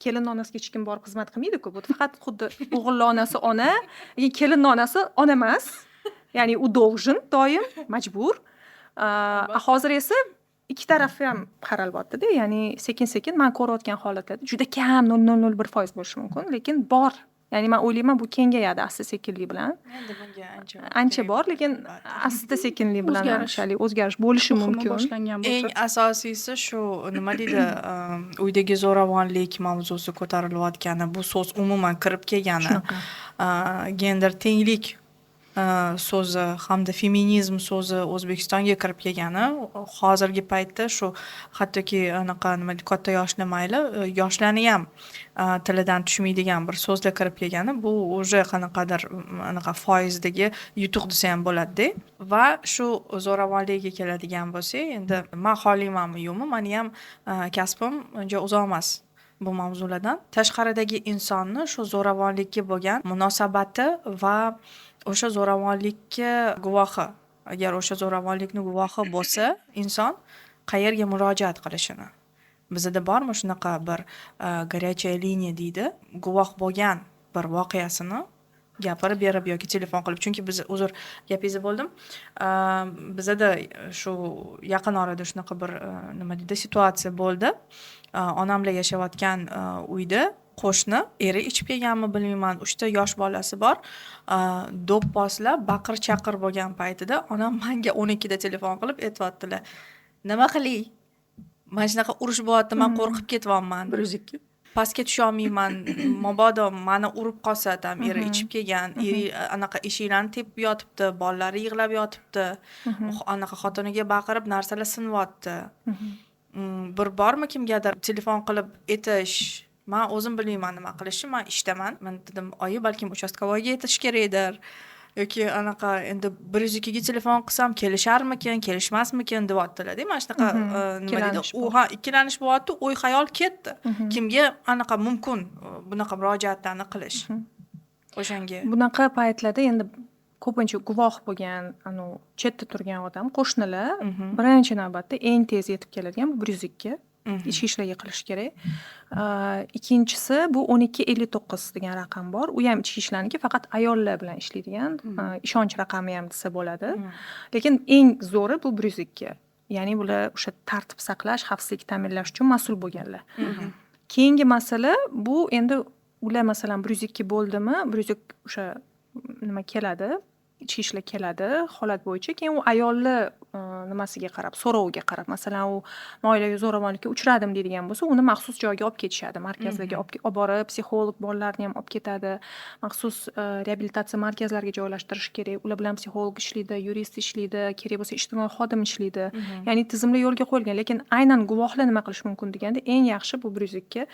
kelinni onasiga hech kim borib xizmat qilmaydiku. Bu faqat xuddi o'g'ilni onasi ona, lekin kelinni onasi ona emas, ya'ni u должен, doim majbur. Hozir esa ikki tarafi ham qaralyaptida, ya'ni sekin sekin man ko'rayotgan holatlarda juda kam, 0,001% bo'lishi mumkin, lekin bor. Ya'ni man o'ylayman, bu kengayadi asta sekinlik bilan. Endi bunga ancha vaqt Ancha kerak bor, lekin albatta. asta sekinlik bilan O'zgarish. anchalik o'zgarish bo'lishi Muhimi mumkin. boshlangan Eng bo'lsa. asosiysi shu, nima deydi, uydagi zo'ravonlik mavzusi ko'tarilayotgani, bu so'z umuman kirib kelgani, Shunaqa. Gender tenglik so'zi hamda feminizm so'zi O'zbekistonga kirib kelgani, hozirgi paytda shu hattoki anaqa, nima deydi, katta yoshli mayli, yoshlarni ham tilidan tushmaydigan bir so'zlar kirib kelgani, bu уже qanaqadir anaqa foizdagi yutuq desa ham bo'ladida. Va shu zo'ravonlikka keladigan bo'lsak, endi man xohlaymanmi, yo'qmi, mani ham kasbim uncha uzoq emas bu mavzulardan. Tashqaridagi insonni shu zo'ravonlikka bo'lgan munosabati va o'sha zo'ravonlikka guvohi, agar o'sha zo'ravonlikni guvohi bo'lsa inson, qayerga murojaat qilishini, bizada bormi shunaqa bir горячая линия deydi, guvoh bo'lgan bir voqeasini gapirib berib yoki telefon qilib? Chunki biz, uzr, gapingizni bo'ldim, bizada shu yaqin orada shunaqa bir, nima deydi, situatsiya bo'ldi. Onamlar yashayotgan uyda qo'shni eri ichib kelganmi, bilmayman, uchta yosh bolasi bor, do'pposlab baqir chaqir bo'lgan paytida onam manga 12da telefon qilib aytyaptilar: "Nima qilay, mana shunaqa urush bo'lyapti, man qo'rqib ketyapman." 102. Pastga tusholmayman, mabodo mani urib qolsa там, eri ichib kelgan, eri anaqa eshiklarni tepib yotibdi, bolalari yig'lab yotibdi, anaqa xotiniga baqirib narsalar sinyapti. Bir bormi kimgadir telefon qilib aytish? Man o'zim bilmayman nima qilishni, man ishdaman. Man dedim: "Oyi, balkim участковой ga aytish kerakdir yoki anaqa, endi 102ga telefon qilsam kelisharmikin, kelishmasmikin", deyaptilarda. Mana shunaqa, nima deydi, Ikkilanish u bor. Ha, ikkilanish bo'lyapti, o'y xayol ketdi. Kimga anaqa mumkin bunaqa murojaatlarni qilish o'shanga? Bunaqa paytlarda endi Ko'pincha guvoh bo'lgan, anavi chetda turgan odam, qo'shnilar birinchi navbatda eng tez yetib keladigan bu 102, ichki ishlarga qilish kerak. Ikkinchisi bu 1259 degan raqam bor. U ham ichki ishlarniki, faqat ayollar bilan ishlaydigan, ishonch raqami ham desa bo'ladi. Lekin eng zo'ri bu 102. Ya'ni bular o'sha tartib saqlash, xavfsizlikni ta'minlash uchun mas'ul bo'lganlar. Keyingi masala bu endi ular, masalan, 102 bo'ldimi, 102 o'sha nima keladi, ichki ishlar keladi holat bo'yicha. Keyin u ayolni nimasiga qarab, so'roviga qarab, masalan, u oilaviy zo'ravonlikka uchradim deydigan bo'lsa, uni maxsus joyga olib ketishadi, markazlarga olib borib, psixolog bolalarni ham olib ketadi, maxsus reabilitatsiya markazlariga joylashtirish kerak. Ular bilan psixolog ishlaydi, yurist ishlaydi, kerak bo'lsa ijtimoiy xodim ishlaydi. Ya'ni tizimli yo'lga qo'yilgan. Lekin aynan guvohlar nima qilishi mumkin deganda, eng yaxshi bu 102,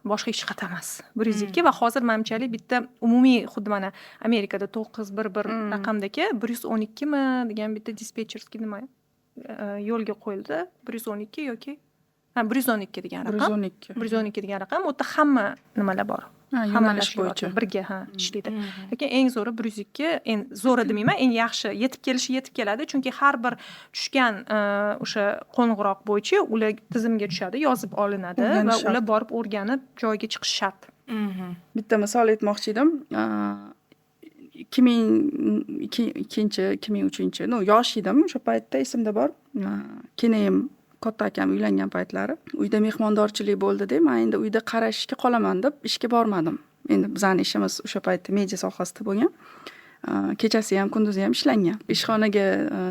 boshqa hech qayerda emas. 102 va hozir manimchalik bitta umumiy, xuddi mana Amerikada 911 raqamdagi 112mi degan bitta диспетчерский nima yo'lga qo'yildi. 112 yoki ha, 112 degan Bir yuz raqam. 12. 112 degan raqam. U yerda hamma nimalar bor. Ha, Hamma yo'nalish bo'yicha. tashkilotlar birga, ha, ishlaydi. Lekin eng zo'ri 102, eng zo'ri demayman, eng yaxshi yetib kelishi yetib keladi. Chunki har bir tushgan o'sha qo'ng'iroq bo'yicha ular tizimga tushadi, yozib olinadi va O'rganish ular shart. borib o'rganib joyiga chiqishi shart. Bitta misol aytmoqchi edim. 2002, 2003, ну, yosh edim o'sha paytda, esimda bor. Kelinoyim, katta akam uylangan paytlari uyda mehmondorchilik bo'ldida, man endi uyda qarashga qolaman deb ishga bormadim. Endi bizani ishimiz o'sha paytda media sohasida bo'lgan. Kechasi ham, kunduzi ham ishlangan. Ishxonaga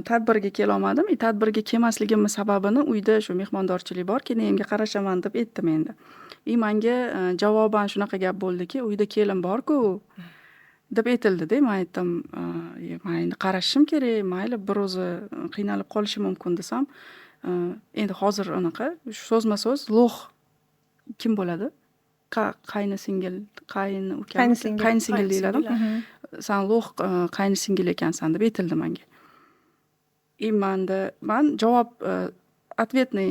tadbirga kelolmadim. И tadbirga kelmasligimni sababini uyda shu mehmondorchilik bor, kelinoyimga qarashaman deb aytdim endi. И manga javoban shunaqa gap bo'ldiki, uyda kelin borku deb aytildida. Man aytdim, man endi qarashim kerak, mayli, bir o'zi qiynalib qolishi mumkin desam, endi hozir anaqa so'zma so'z лох kim bo'ladi? Qayni singil, qayin uka, Qaynsingil. Qaynsingil deyiladi. San лох qaynsingil ekansan deb aytildi manga. И man javob, ответный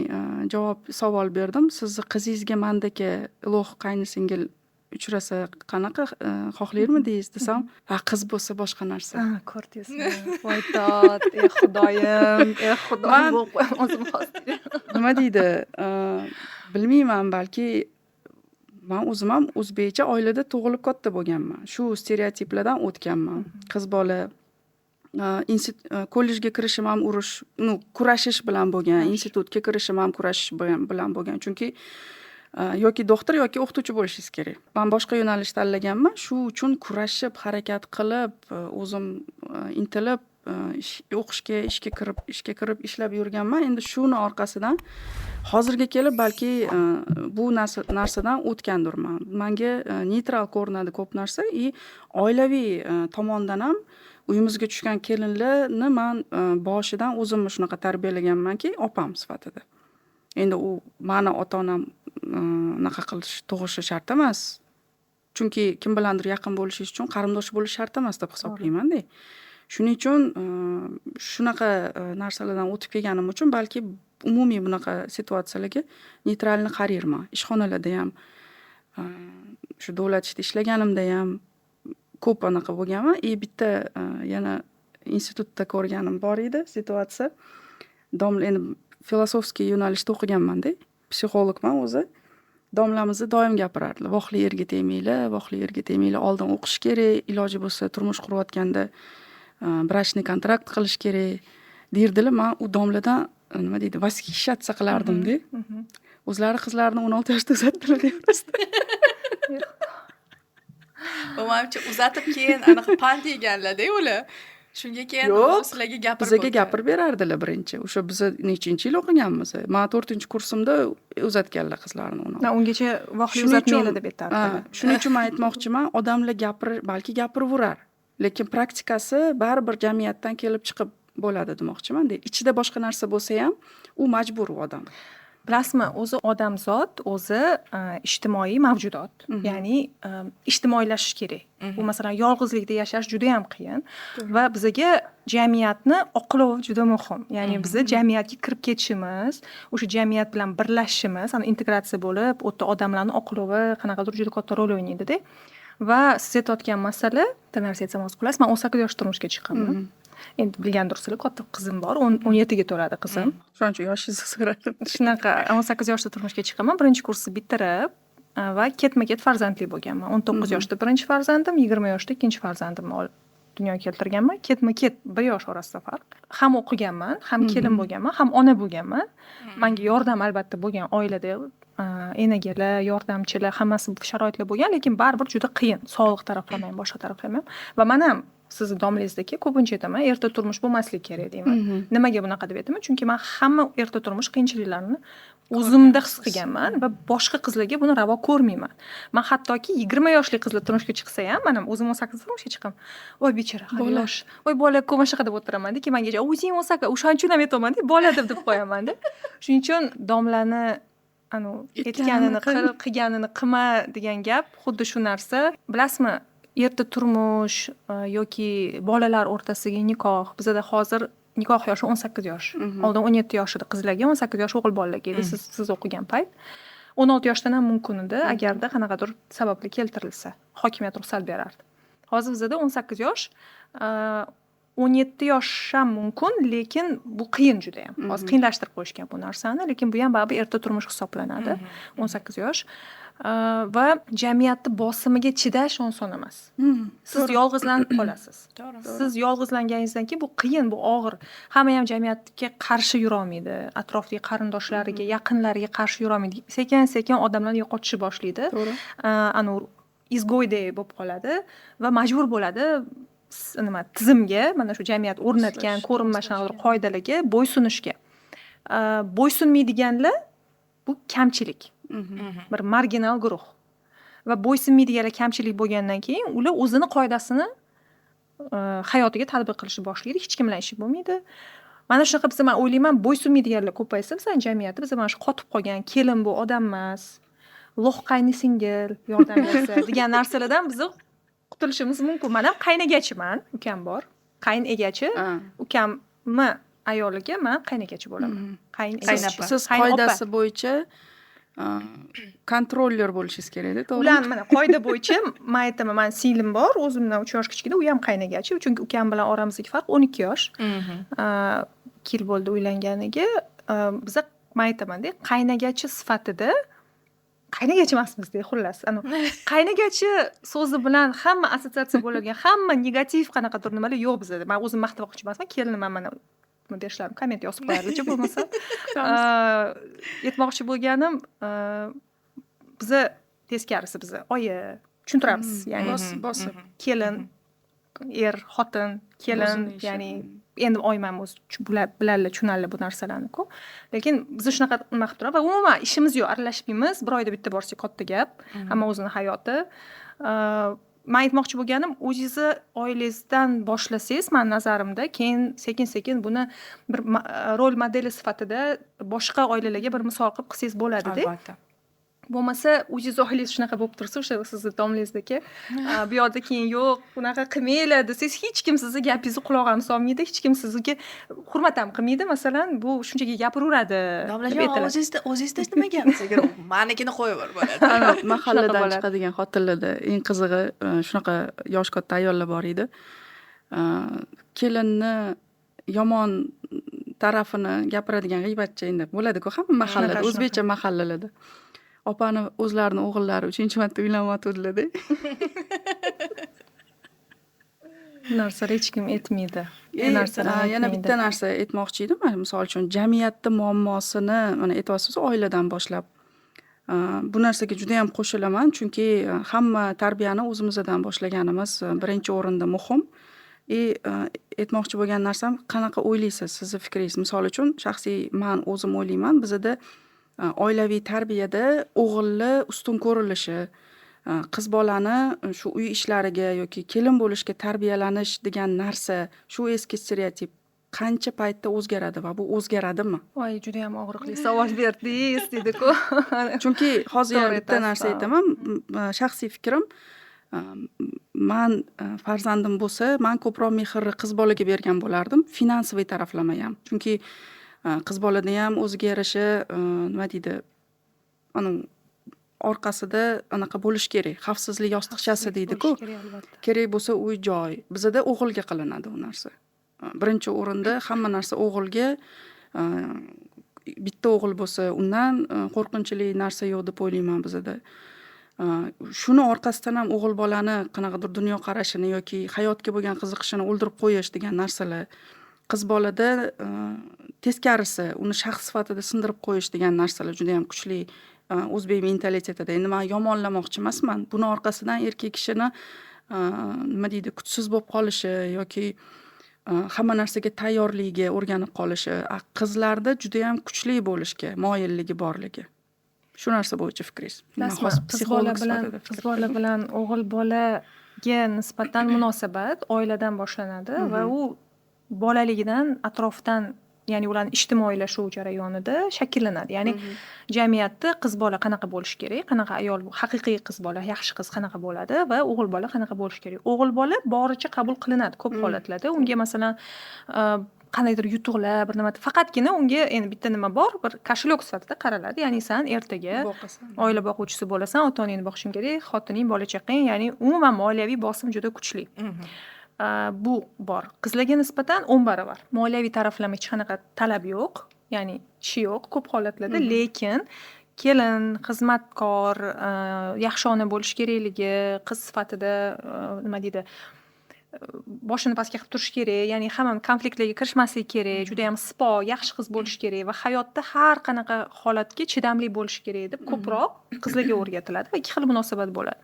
javob, savol berdim. Sizni qizingizga mandagi лох qaynsingil uchrasa qanaqa xohlarmidingiz desam, ha, qiz bo'lsa boshqa narsa. Ha, ko'rdingizmi? Voy dod, ey Xudoyim, ey Xudoyim, bo'lib qo'yaman o'zim hozir. Nima deydi, bilmayman, balki man o'zim ham o'zbekcha oilada tug'ilib katta bo'lganman. Shu stereotiplardan o'tganman. Qiz bola kollejga kirishim ham urush, ну, kurashish bilan bo'lgan, institutga kirishim ham kurashish bilan bo'lgan. Chunki yoki doktor yoki o'qituvchi bo'lishingiz kerak. Man boshqa yo'nalish tanlaganman. Shu uchun kurashib, harakat qilib, o'zim intilib, o'qishga, ishga kirib ishlab yurganman. Endi shuni orqasidan hozirga kelib balki bu narsadan o'tgandirman. Manga neytral ko'rinadi ko'p narsa и oilaviy tomondan ham uyimizga tushgan kelinlarni man boshidan o'zimni shunaqa tarbiyalaganmanki, opam sifatida. Endi u mani ota onam unaqa qilish tug'ishi shart emas. Chunki kim bilandir yaqin bo'lishingiz uchun qarindosh bo'lish shart emas deb hisoblaymanda. Shuning uchun shunaqa narsalardan o'tib kelganim uchun balki umumiy bunaqa situatsiyalarga нейтрально qarayman. Ishxonalarda ham, shu davlat ishida ishlaganimda ham ko'p anaqa bo'lganman. И bitta yana institutda ko'rganim bor edi situatsiya. Domla, endi философский yo'nalishda o'qiganmanda, psixologman o'zi. Domlamizni doim gapirardilar: "Vohli erga tegmanglar, vohli erga tegmanglar, oldin o'qish kerak, iloji bo'lsa turmush qurayotganda брачный kontrakt qilish kerak", derdilar. Man u domladan, nima deydi, восхищаться qilardimda. O'zlari qizlarini 16 yoshda uzatdilar просто. U manimcha uzatib keyin anaqa pand yeganlarda ular. Shunga keyin Yo'q, sizlarga gapirib bizaga o'tgan. Gapirib berardilar birinchi. O'sha biza nechinchi yil o'qiganmiz? Man 4-kursimda uzatganlar qizlarini 16. Na, ungacha vohli Shuning uchun uzatmanglar deb ha, aytardilar. Shuning uchun man aytmoqchiman, odamlar balki gapiraverar, lekin praktikasi baribir jamiyatdan kelib chiqib bo'ladi demoqchimanda. Ichida boshqa narsa bo'lsa ham, u majbur u odam. Bilasizmi, o'zi odamzod o'zi ijtimoiy mavjudot. Ya'ni ijtimoiylashish kerak. Bu, masalan, yolg'izlikda yashash juda ham qiyin va bizaga jamiyatni oqlovi juda muhim. Ya'ni biza jamiyatga kirib ketishimiz, o'sha jamiyat bilan birlashishimiz, ana integratsiya bo'lib, u yerda odamlarni oqlovi qanaqadir juda katta rol o'ynaydi-da. Va siz aytayotgan masala, bitta narsa aytsam, hozir kulasiz, man 18 yoshda turmushga chiqqanman. Endi bilgandirsilar, katta qizim bor, 17ga to'ladi qizim. Shuning uchun yoshingizni so'radim. Shunaqa, 18 yoshda turmushga chiqqanman, birinchi kursni bitirib va ketma ket farzandli bo'lganman. 19 yoshda birinchi farzandim, 20 yoshda ikkinchi farzandimni olib dunyoga keltirganman. Ketma ket, bir yosh orasida farq. Ham o'qiganman, ham kelin bo'lganman, ham ona bo'lganman. Manga yordam albatta bo'lgan oilada, enagalar, yordamchilar, hammasi, sharoitlar bo'lgan, lekin baribir juda qiyin, sog'liq taraflama ham, boshqa taraflama ham. Va man ham sizni domlangizdagi ko'pincha aytaman, erta turmush bo'lmasligi kerak deyman. Nimaga bunaqa deb aytaman? Chunki man hamma erta turmush qiyinchiliklarini o'zimda his qilganman va boshqa qizlarga buni ravo ko'rmayman. Man hattoki 20 yoshli qizlar turmushga chiqsa ham, man ham o'zim 18da turmushga chiqqanman, "Voy bechora, hali yosh, voy bola ko'p", mana shunaqa deb o'tiramanda. Keyin manga "O'zing 18", o'shaning uchun ham aytyapmanda, bola deb qo'yamanda. Shuning uchun domlani anavi "aytganini qil, qilganini qilma" degan gap xuddi shu narsa. Bilasizmi, erta turmush yoki bolalar o'rtasidagi nikoh, bizada hozir nikoh yoshi 18 yosh. Oldin 17 yosh edi qizlarga, 18 yosh o'g'il bolalarga edi, siz o'qigan payt. 16 yoshdan ham mumkin edi, agarda qanaqadir sabablar keltirilsa, hokimiyat ruxsat berardi. Hozir bizada 18 yosh, 17 yosh ham mumkin, lekin bu qiyin judayam. Hozir qiyinlashtirib qo'yishgan bu narsani, lekin bu ham baribir erta turmush hisoblanadi, 18 yosh. Va jamiyatni bosimiga chidash oson emas. Siz yolg'izlanib qolasiz. Siz yolg'izlanganingizdan keyin bu qiyin, bu og'ir. Hamma ham jamiyatga qarshi yurolmaydi, atrofdagi qarindoshlariga, yaqinlariga qarshi yurolmaydi. Sekin sekin odamlarni yo'qotishni boshlaydi. Anavi изгой dek bo'lib qoladi va majbur bo'ladi nima, tizimga, mana shu jamiyat o'rnatgan ko'rinmas qanaqadir qoidalarga bo'ysunishga. Bo'ysunmaydiganlar bu kamchilik, bir marginal guruh. Va bo'ysunmaydiganlar kamchilik bo'lgandan keyin ular o'zini qoidasini hayotiga tatbiq qilishni boshlaydi, hech kim bilan ishi bo'lmaydi. Mana shunaqa biza, man o'ylayman, bo'ysunmaydiganlar ko'paysa bizani jamiyatda, biz mana shu qotib qolgan kelin bu odam emas, лох qaynısingil yordam bersa degan narsalardan bizni qutulishimiz mumkin. Man ham qaynagachiman, ukam bor. Qayn egachi, ukamni ayoliga man qaynagachi bo'laman. Qayn Qaynapa. Siz Qayn opa. qoidasi bo'yicha kontroller bo'lishingiz kerakda, to'g'rimi? Ularni mana qoida bo'yicha man aytaman, mani singlim bor, o'zimdan 3 yosh kichkina, u ham qaynagachi, chunki ukam bilan oramizdagi farq 12 yosh. 2 yil bo'ldi uylanganiga. Biza, man aytamanda, qaynagachi sifatida qaynagachi emasmiz-da, xullas. Anavi qaynagachi so'zi bilan hamma assotsiatsiya bo'ladigan hamma negativ qanaqadir nimalar yo'q bizada. Man o'zim maqtamoqchi emasman, kelinim ham mana nima berishlarim, komment yozib qo'yardichi bo'lmasa. Aytmoqchi bo'lganim, biza teskarisi, biza oyi tushuntiramiz, ya'ni Bosib. kelin, er, xotin, kelin, O'zini ishi. ya'ni endi oyim ham o'zi biladilar, tushunadilar bu narsalarni-ku. Lekin biz shunaqa nima qilib turamiz va umuman ishimiz yo'q, aralashmaymiz. Bir oyda bitta borsak katta gap, hamma o'zini hayoti. Man aytmoqchi bo'lganim, o'zingizni oilangizdan boshlasangiz, mani nazarimda, keyin sekin-sekin buni bir rol modeli sifatida boshqa oilalarga bir misol qilib qilsangiz bo'ladi-da. Albatta. Bo'lmasa o'zingizni oilangiz shunaqa bo'lib tursa, o'sha sizni domlangizdagi, bu yoqda keyin "Yo'q, bunaqa qilmanglar" desangiz, hech kim sizni gapingizni quloq ham solmaydi, hech kim sizga hurmat ham qilmaydi. Masalan, bu shunchaki gapiraveradi deb Domlajon, aytiladi. o'zingizda nima gap? Manikini qo'yaver bo'ladi. Ana, mahalladan bo'ladi. chiqadigan xotinlarda eng qizig'i, shunaqa yoshi katta ayollar bor edi. Kelinni yomon tarafini gapiradigan g'iybatchi endi bo'ladi-ku hamma mahallada, Shunaqa. o'zbekcha mahallalarda. Opani o'zlarini o'g'illari uchinchi marta uylanyotgandilar-da. Bu narsalar hech kim aytmaydi. Bu narsalar Yana aytmaydi. bitta narsa aytmoqchi edim. Mana, misol uchun, jamiyatni muammosini mana aytyapsiz, oiladan boshlab. Bu narsaga juda ham qo'shilaman, chunki hamma tarbiyani o'zimizdan boshlaganimiz birinchi o'rinda muhim. И aytmoqchi bo'lgan narsam, qanaqa o'ylaysiz, sizni fikringiz? Misol uchun, shaxsiy man o'zim o'ylayman, bizada oilaviy tarbiyada o'g'ilni ustun ko'rilishi, qiz bolani shu uy ishlariga yoki kelin bo'lishga tarbiyalanish degan narsa, shu eski stereotip qancha paytda o'zgaradi va bu o'zgaradimi? Voy, juda ham og'riqli savol berdingiz, deydi-ku. Chunki hozir yana To'g'ri bitta aytasiz, narsa ha. aytaman, shaxsiy fikrim, man farzandim bo'lsa, man ko'proq mehrni qiz bolaga bergan bo'lardim, финансовый taraflama ham. Chunki qiz bolada ham o'ziga yarasha, nima deydi, anavi orqasida anaqa bo'lishi kerak, xavfsizlik yostiqchasi deydi-ku. Bo'lishi kerak, albatta. Kerak bo'lsa uy joy. Bizada o'g'ilga qilinadi u narsa. Birinchi o'rinda hamma narsa o'g'ilga. Bitta o'g'il bo'lsa, undan qo'rqinchli narsa yo'q deb o'ylayman bizada. Shuni orqasidan ham o'g'il bolani qanaqadir dunyoqarashini yoki hayotga bo'lgan qiziqishini o'ldirib qo'yish degan narsalar. Qiz bolada teskarisi, uni shaxs sifatida sindirib qo'yish degan narsalar juda ham kuchli o'zbek mentalitetida. Endi man yomonlamoqchi emasman. Buni orqasidan erkak kishini, nima deydi, kuchsiz bo'lib qolishi yoki hamma narsaga tayyorligiga o'rganib qolishi, qizlarda judayam kuchli bo'lishga moyilligi borligi. Shu narsa bo'yicha fikringiz? Man Bilasizmi, hozir qiz bola psixolog bilan sifatida qiz fikr bola qildim. bilan o'g'il bolaga nisbatan munosabat oiladan boshlanadi va u bolaligidan atrofdan, ya'ni ularni ijtimoiylashuv jarayonida shakllanadi. Ya'ni jamiyatda qiz bola qanaqa bo'lishi kerak, qanaqa ayol, haqiqiy qiz bola, yaxshi qiz qanaqa bo'ladi va o'g'il bola qanaqa bo'lishi kerak. O'g'il bola boricha qabul qilinadi ko'p holatlarda. Unga, masalan, qandaydir yutuqlar, bir nima, faqatgina unga endi bitta nima bor, bir кошелёк sifatida qaraladi. Ya'ni san ertaga Boqasan. oila boquvchisi bo'lasan, ota onangni boqishing kerak, xotining, bola chaqang, ya'ni umuman moliyaviy bosim juda kuchli. Bu bor. Qizlarga nisbatan 10 barobar. Moliyaviy taraflama hech qanaqa talab yo'q, ya'ni ishi yo'q ko'p holatlarda, lekin kelin, xizmatkor, yaxshi ona bo'lishi kerakligi, qiz sifatida, nima deydi, boshini pastga qilib turishi kerak, ya'ni hamma konfliktlarga kirishmasligi kerak, judayam sipo, yaxshi qiz bo'lishi kerak va hayotda har qanaqa holatga chidamli bo'lishi kerak deb ko'proq qizlarga o'rgatiladi va ikki xil munosabat bo'ladi.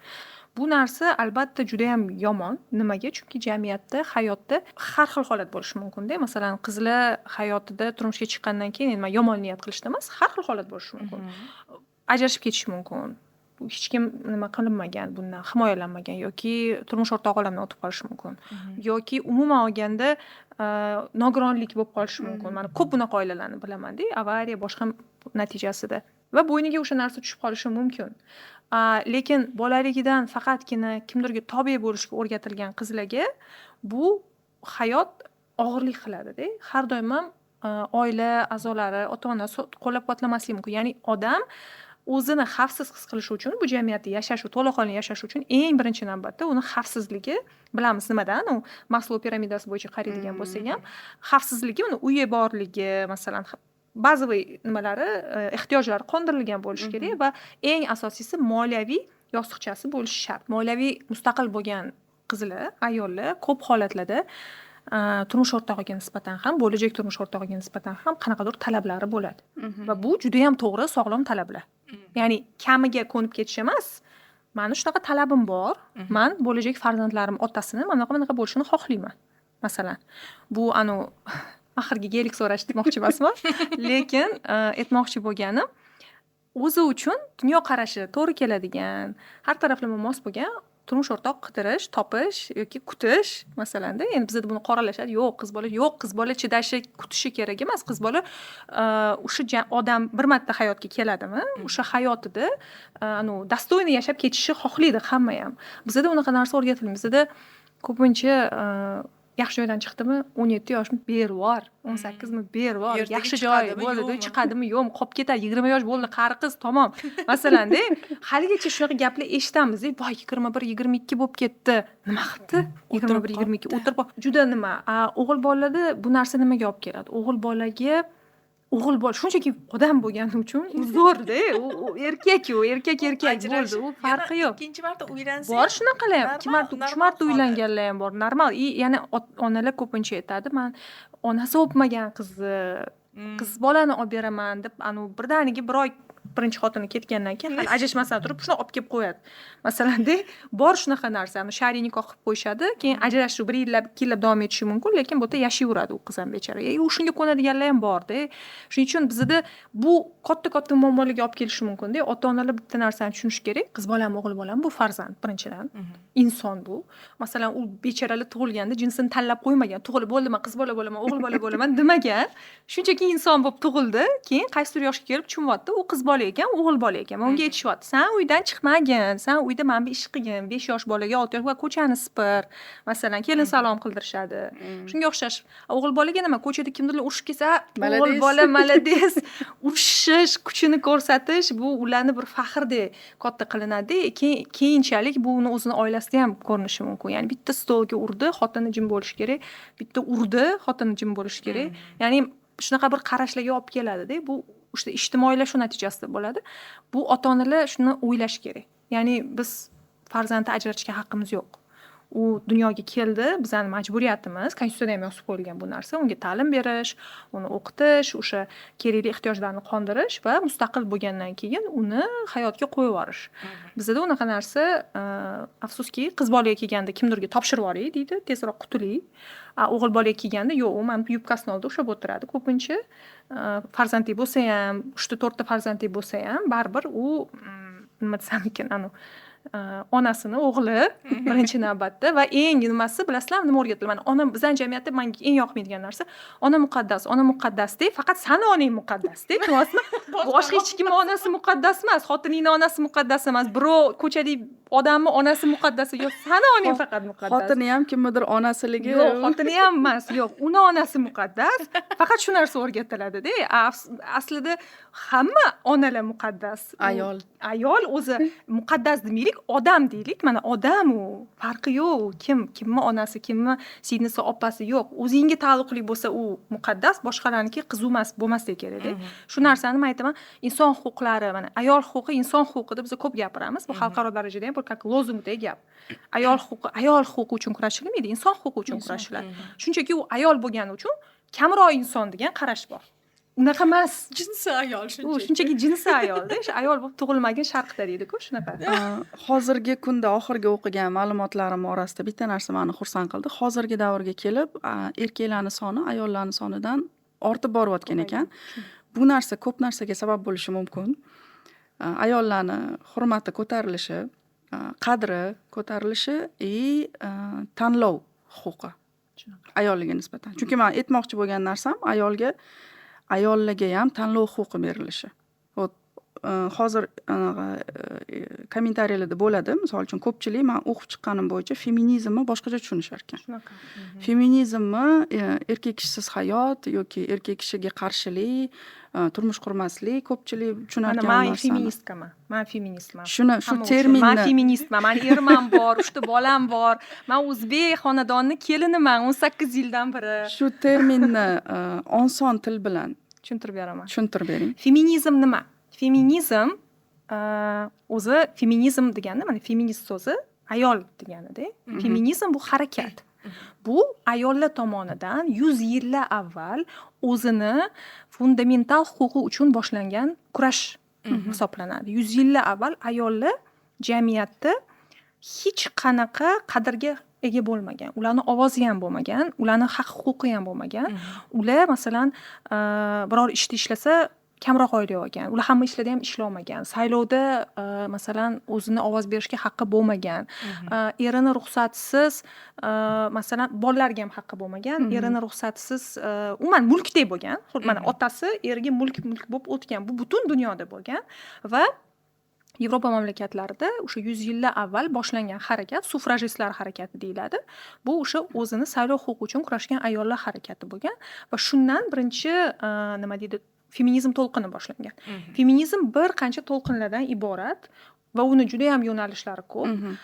Bu narsa albatta judayam yomon. Nimaga? Chunki jamiyatda, hayotda har xil holat bo'lishi mumkin-da. Masalan, qizlar hayotida turmushga chiqqandan keyin, endi man yomon niyat qilishda emas, har xil holat bo'lishi mumkin. Ajrashib ketishi mumkin. Hech kim nima qilinmagan, bundan himoyalanmagan yoki turmush o'rtog'i olamdan o'tib qolishi mumkin. Yoki umuman olganda nogironlik bo'lib qolishi mumkin. Mana ko'p bunaqa oilalarni bilaman-da, avariya boshqa natijasida va bo'yniga o'sha narsa tushib qolishi mumkin. Lekin bolaligidan faqatgina kimdirga tobe bo'lishga o'rgatilgan qizlarga bu hayot og'irlik qiladida. Har doim ham oila a'zolari, ota-ona qo'llab-quvvatlamasligi mumkin. Ya'ni odam o'zini xavfsiz his qilishi uchun, bu jamiyatda yashash, to'laqonli yashash uchun eng birinchi navbatda uni xavfsizligi, bilamiz nimadan, u Maslow piramidasi bo'yicha qaraydigan bo'lsak ham, xavfsizligi uni uyi borligi, masalan, bazaviy nimalari, ehtiyojlari qondirilgan bo'lishi kerak va eng asosiysi moliyaviy yostiqchasi bo'lishi shart. Moliyaviy mustaqil bo'lgan qizlar, ayollar ko'p holatlarda turmush o'rtog'iga nisbatan ham, bo'lajak turmush o'rtog'iga nisbatan ham qanaqadir talablari bo'ladi. Va bu judayam to'g'ri, sog'lom talablar. Ya'ni kamiga ko'nib ketish emas. Mani shunaqa talabim bor. Man bo'lajak farzandlarim otasini mana bunaqa bunaqa bo'lishini xohlayman. Masalan, bu anu mahrga gelik so'rash demoqchi emasman, lekin aytmoqchi bo'lganim, o'zi uchun dunyoqarashi to'g'ri keladigan, har taraflama mos bo'lgan turmush o'rtoq qidirish, topish yoki kutish masalanda. Endi bizada buni qoralashadi. Yo'q, qiz bola, yo'q, qiz bola chidashi, kutishi kerak emas. Qiz bola o'sha odam bir marta hayotga keladimi, o'sha hayotida anu достойно yashab ketishni xohlaydi hamma ham. Bizada unaqa narsa o'rgatilmaydi. Bizada ko'pincha yaxshi joydan chiqdimi, 17 yoshmi, bervor, 18mi, bervor, Ertaga yaxshi joy chiqadimi, bo'ldi, yo'qmi? Chiqadimi, yo'qmi, qolib ketadi, 20 yosh bo'ldi, qari qiz, tamom. Masalanda, haligacha shunaqa gaplar eshitamiz, voy, 21, 22 bo'lib ketdi. Nima qilibdi? 21, 22 o'tirib juda nima. A, o'g'il bolada bu narsa nimaga olib keladi? O'g'il bolaga, o'g'il bola shunchaki odam bo'lgani uchun u zo'rda, u erkak, u erkak, erkak bo'ldi, u farqi yo'q. Ikkinchi marta uylansa Bor shunaqalar ham, ikki marta, uch normal marta holat. Uylanganlar ham bor, normal. И yana onalar ko'pincha aytadi, man onasi o'pmagan qizni, qiz bolani olib beraman deb, anu birdaniga bir oy birinchi xotini ketgandan keyin, hali ajrashmasdan turib, shuni olib kelib qo'yadi. Masalanda, bor shunaqa narsa, anu shar'iy nikoh qilib qo'yishadi, keyin ajrashuv bir yillab, 2 yillab davom etishi mumkin, lekin bu yerda yashayveradi u qiz ham bechora. U shunga ko'nadiganlar ham borda. Shuning uchun bizada bu katta-katta muammolarga olib kelishi mumkin-da. Ota-onalar bitta narsani tushunishi kerak. Qiz bolami, o'g'il bolami, bu farzand birinchidan. Inson bu. Masalan, u bechoralar tug'ilganda jinsini tanlab qo'ymagan. Tug'ilib bo'ldi, man qiz bola bo'laman, o'g'il bola bo'laman demagan. Shunchaki inson bo'lib tug'ildi. Keyin qaysidir yoshga kelib tushunyapti, u qiz bola bola ekan, o'g'il bola ekan. Unga aytishyapti: "San uydan chiqmagin, san uyda mana bu ish qilgin, 5 yosh bolaga, 6 yosh, ko'chani sipir." Masalan, kelin salom qildirishadi. Shunga o'xshash. O'g'il bolaga nima, ko'chada kimdirlar urushib kelsa, o'g'il bola молодец, urushish, kuchini ko'rsatish, bu ularni bir faxrdek katta qilinadi. Keyinchalik bu uni o'zini oilasida ham ko'rinishi mumkin. Ya'ni bitta stolga urdi, xotini jim bo'lishi kerak, bitta urdi, xotini jim bo'lishi kerak. Ya'ni shunaqa bir qarashlarga olib keladida. Bu o'sha ijtimoiylashuv natijasida bo'ladi. Bu ota onalar shuni o'ylashi kerak. Ya'ni biz farzandni ajratishga haqqimiz yo'q. U dunyoga keldi, bizani majburiyatimiz, konstitutsiyada ham yozib qo'yilgan bu narsa, unga ta'lim berish, uni o'qitish, o'sha kerakli ehtiyojlarini qondirish va mustaqil bo'lgandan keyin uni hayotga qo'yib yuborish. Bizada unaqa narsa, afsuski, qiz bolaga kelganda kimdirga topshirib yuboray deydi, tezroq qutulay. O'g'il bolaga kelganda yo'q, u mana bu yubkasini oldida ushlab o'tiradi ko'pincha. Farzandli bo'lsa ham, uchta to'rtta farzandli bo'lsa ham, baribir u, nima desam ekan, anavi onasini o'g'li birinchi navbatda. Va eng nimasi, bilasizlarmi, nima o'rgatiladi? Mana, ona, bizani jamiyatda manga eng yoqmaydigan narsa: ona muqaddas, ona muqaddasda, faqat sani onang muqaddasda, tushunyapsizmi? Boshqa hech kimni onasi muqaddas emas, xotiningni onasi muqaddas emas, birov ko'chadagi odamni onasi muqaddas, yo'q, sani onang faqat muqaddas. Xotini ham kimnidir onasiligi. Yo'q, xotini ham emas, yo'q, uni onasi muqaddas, faqat shu narsa o'rgatiladida. Aslida hamma onalar muqaddas. Ayol. Ayol o'zi muqaddas demaylik, odam deylik. Mana, odam, u farqi yo'q, kim kimni onasi, kimni singlisi, opasi, yo'q. O'zingga taalluqli bo'lsa, u muqaddas, boshqalarniki qiziq emas, bo'lmasligi kerakda. Shu narsani man aytaman, inson huquqlari, mana, ayol huquqi inson huquqi deb biz ko'p gapiramiz. Bu xalqaro darajada ham bir как lozungdek gap. Ayol huquqi, ayol huquqi uchun kurashilmaydi, inson huquqi uchun kurashiladi. Shunchaki u ayol bo'lgani uchun kamroq inson degan qarash bor. Unaqa emas. Jinsi ayol. U shunchaki. Shunchaki jinsi ayolda, o'sha ayol bo'lib tug'ilmagin sharqda deydiku, shunaqa. Hozirgi kunda oxirgi o'qigan ma'lumotlarim orasida bitta narsa mani xursand qildi. Hozirgi davrga kelib, erkaklarni soni ayollarni sonidan ortib borayotgan ekan. Bu narsa ko'p narsaga sabab bo'lishi mumkin. Ayollarni hurmati ko'tarilishi, qadri ko'tarilishi и tanlov huquqi ayolga nisbatan. Chunki man aytmoqchi bo'lgan narsam, ayolga, ayollarga ham tanlov huquqi berilishi. Вот, hozir anaqa kommentariyalarda bo'ladi. Misol uchun, ko'pchilik, man o'qib chiqqanim bo'yicha, feminizmni boshqacha tushunishar ekan. Shunaqa. Feminizmni erkak kishisiz hayot yoki erkak kishiga qarshilik, turmush qurmaslik, ko'pchilik tushunar Mana, ekan man narsani. Feministkaman. Man feministman. Shuni, shu Hamma uchun. Terminni Man feministman. Mani erim ham bor, uchta bolam bor. Man o'zbek xonadonining keliniman 18 yildan beri. Shu terminni oson til bilan Tushuntirib beraman. tushuntirib bering. Feminizm nima? Feminizm, o'zi feminizm degani, mana, feminist so'zi ayol deganida. Feminizm bu harakat. Bu ayollar tomonidan 100 yillar avval o'zini fundamental huquqi uchun boshlangan kurash hisoblanadi. 100 yillar avval ayollar jamiyatda hech qanaqa qadrga ega bo'lmagan. Ularni ovozi ham bo'lmagan, ularni haq huquqi ham bo'lmagan. Ular, masalan, biror ishda ishlasa, kamroq oylik olgan. Ular hamma ishlarda ham ishlolmagan. Saylovda, masalan, o'zini ovoz berishga haqqi bo'lmagan. Erini ruxsatisiz, masalan, bolalarga ham haqqi bo'lmagan. Erini ruxsatisiz, umuman mulkdek bo'lgan. Xuddi mana, otasi eriga mulk bo'lib o'tgan. Bu butun dunyoda bo'lgan va Yevropa mamlakatlarida o'sha 100 yillar avval boshlangan harakat suffrajistlar harakati deyiladi. Bu o'sha o'zini saylov huquqi uchun kurashgan ayollar harakati bo'lgan va shundan birinchi, nima deydi, feminizm to'lqini boshlangan. Feminizm bir qancha to'lqinlardan iborat va uni judayam yo'nalishlari ko'p.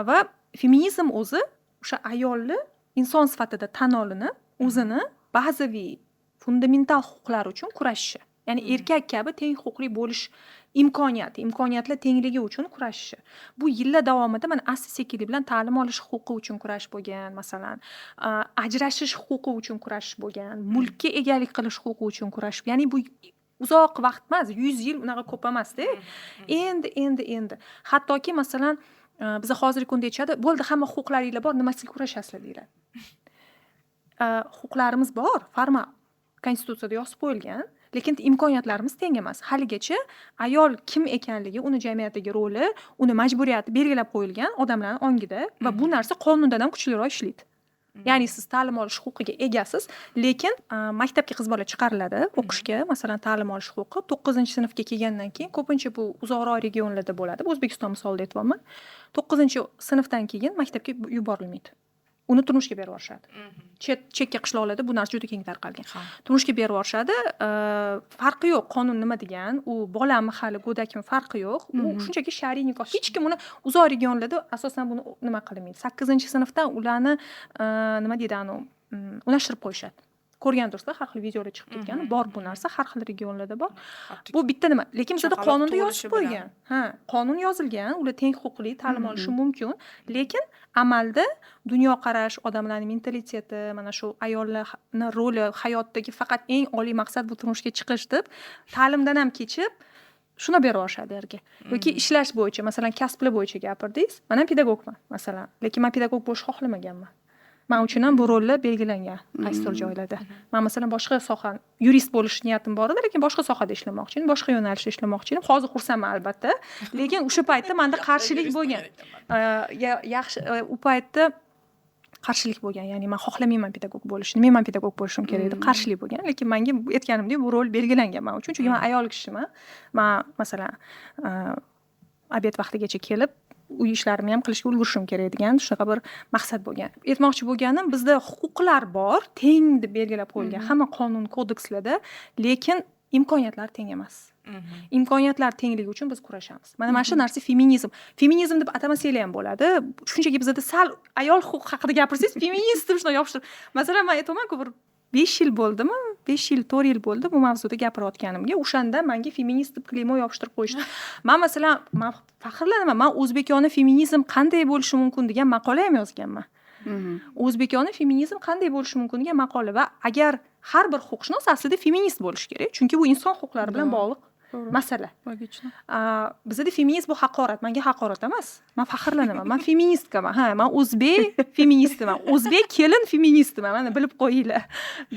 Va feminizm o'zi o'sha ayolni inson sifatida tan olinib, o'zini bazaviy fundamental huquqlari uchun kurashishi. Ya'ni erkak kabi teng huquqli bo'lish imkoniyati, imkoniyatlar tengligi uchun kurashishi. Bu yillar davomida, mana, asta-sekinlik bilan ta'lim olish huquqi uchun kurash bo'lgan, masalan, ajrashish huquqi uchun kurash bo'lgan, mulkka egalik qilish huquqi uchun kurash. Ya'ni bu uzoq vaqt emas, 100 yil unaqa ko'p emasda. Endi, endi, endi. Hattoki, masalan, biza hozirgi kunda aytishadi, bo'ldi, hamma huquqlaringlar bor, nimasiga kurashasizlar deyiladi. Huquqlarimiz bor, formal konstitutsiyada yozib qo'yilgan, lekin imkoniyatlarimiz teng emas. Haligacha ayol kim ekanligi, uni jamiyatdagi roli, uni majburiyati belgilab qo'yilgan odamlarning ongida va bu narsa qonundan ham kuchliroq ishlaydi. Ya'ni siz ta'lim olish huquqiga egasiz, lekin maktabga qiz bola chiqariladi o'qishga, masalan, ta'lim olish huquqi 9-sinfga kelgandan keyin, ko'pincha bu uzoqroq regionlarda bo'ladi, bu O'zbekiston misolida aytyapman, 9-sinfdan keyin maktabga yuborilmaydi, uni turmushga berib yuborishadi. Chekka qishloqlarda bu narsa juda keng tarqalgan. Turmushga berib yuborishadi, farqi yo'q, qonun nima degan, u bolami hali, go'dakmi, farqi yo'q, u shunchaki shar'iy nikoh. Hech kim uni, uzoq regionlarda asosan buni nima qilinmaydi, 8-sinfdan ularni nima deydi, anavi unashtirib qo'yishadi. Ko'rgandirsizlar, har xil videolar chiqib ketgan, bor bu narsa, har xil regionlarda bor. Bu bitta nima, lekin bizada Chaqaloq qonunda tug'ilishi yozib qo'ygan, ha, qonun yozilgan, ular teng huquqli ta'lim olishi mumkin, lekin amalda dunyoqarash, odamlarning mentaliteti, mana shu ayollarni roli hayotdagi faqat eng oliy maqsad bu turmushga chiqish deb, ta'limdan ham kechib shuni berib yuborishadi erga. Yoki ishlash bo'yicha, masalan, kasblar bo'yicha gapirdingiz, man ham pedagogman, masalan, lekin man pedagog bo'lishni xohlamaganman. Man uchun ham bu rollar belgilangan qaysidir joylarda. Man, masalan, boshqa soha, yurist bo'lish niyatim bor edi, lekin boshqa sohada ishlamoqchi edim, boshqa yo'nalishda ishlamoqchi edim. Hozir xursandman, albatta, lekin o'sha paytda manda qarshilik bo'lgan. Yaxshi, u paytda qarshilik bo'lgan, ya'ni man xohlamayman pedagog bo'lishni, nimaga man pedagog bo'lishim kerak deb qarshilik bo'lgan. Lekin manga, aytganimdek, bu rol belgilangan man uchun, chunki man ayol kishiman. Man, masalan, обед vaqtigacha kelib uy ishlarimni ham qilishga ulgurishim kerak degan shunaqa bir maqsad bo'lgan. Aytmoqchi bo'lganim, bizda huquqlar bor, teng deb belgilab qo'yilgan hamma qonun kodekslarda, lekin imkoniyatlar teng emas. Imkoniyatlar tengligi uchun biz kurashamiz. Mana shu narsa feminizm. Feminizm deb atamasanglar ham bo'ladi, shunchaki bizada sal ayol huquqi haqida gapirsangiz, feminist deb shunday yopishtirib. Masalan, man aytyapmanku, bir 5 yil bo'ldimi, 5 yil, 4 yil bo'ldi bu mavzuda gapirayotganimga, o'shanda manga feminist deb клеймо yopishtirib qo'yishdi. Man, masalan, man faxrlanaman, man "O'zbekona feminizm qanday bo'lishi mumkin" degan maqola ham yozganman. "O'zbekona feminizm qanday bo'lishi mumkin" degan maqola. Va agar har bir huquqshunos aslida feminist bo'lishi kerak, chunki bu inson huquqlari bilan bog'liq masala. Логично. Bizada feminist bu haqorat. Manga haqorat emas, man faxrlanaman, man feministkaman. Ha, man o'zbek feministiman, o'zbek kelin feministiman, mana bilib qo'yinglar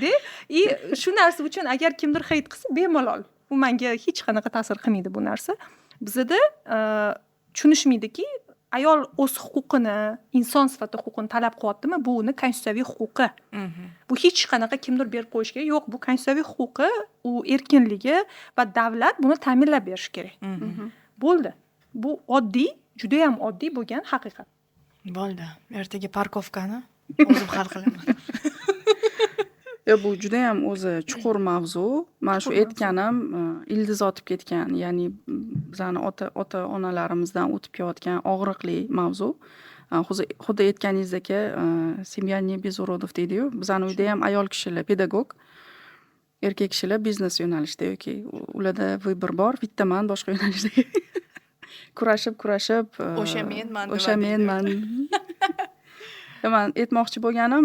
de. И shu narsa uchun agar kimdir хейт qilsa, bemalol, u manga hech qanaqa ta'sir qilmaydi bu narsa. Bizada tushunishmaydiki, ayol o'z huquqini, inson sifatida huquqini talab qilyaptimi, bu uni konstitutsiyaviy huquqi. Bu hech qanaqa kimdir berib qo'yishi kerak yo'q, bu konstitutsiyaviy huquqi, u erkinligi va davlat buni ta'minlab berishi kerak. Bo'ldi, bu oddiy, judayam oddiy bo'lgan haqiqat. Bo'ldi, ertaga парковка ni o'zim hal qilaman. Yo'q, bu judayam o'zi chuqur mavzu. Mana shu Chuqur mavzu. aytganim, ildiz otib ketgan, ya'ni bizani ota onalarimizdan o'tib kelayotgan og'riqli mavzu. Xuddi aytganingizdek, "Семья не без уродов" deydiyu, bizani uyda ham ayol kishilar pedagog, erkak kishilar biznes yo'nalishida yoki ularda выбор bor, bitta man boshqa yo'nalishda kurashib kurashib O'sha menman o'sha nima deydi. Menman. Man aytmoqchi bo'lganim,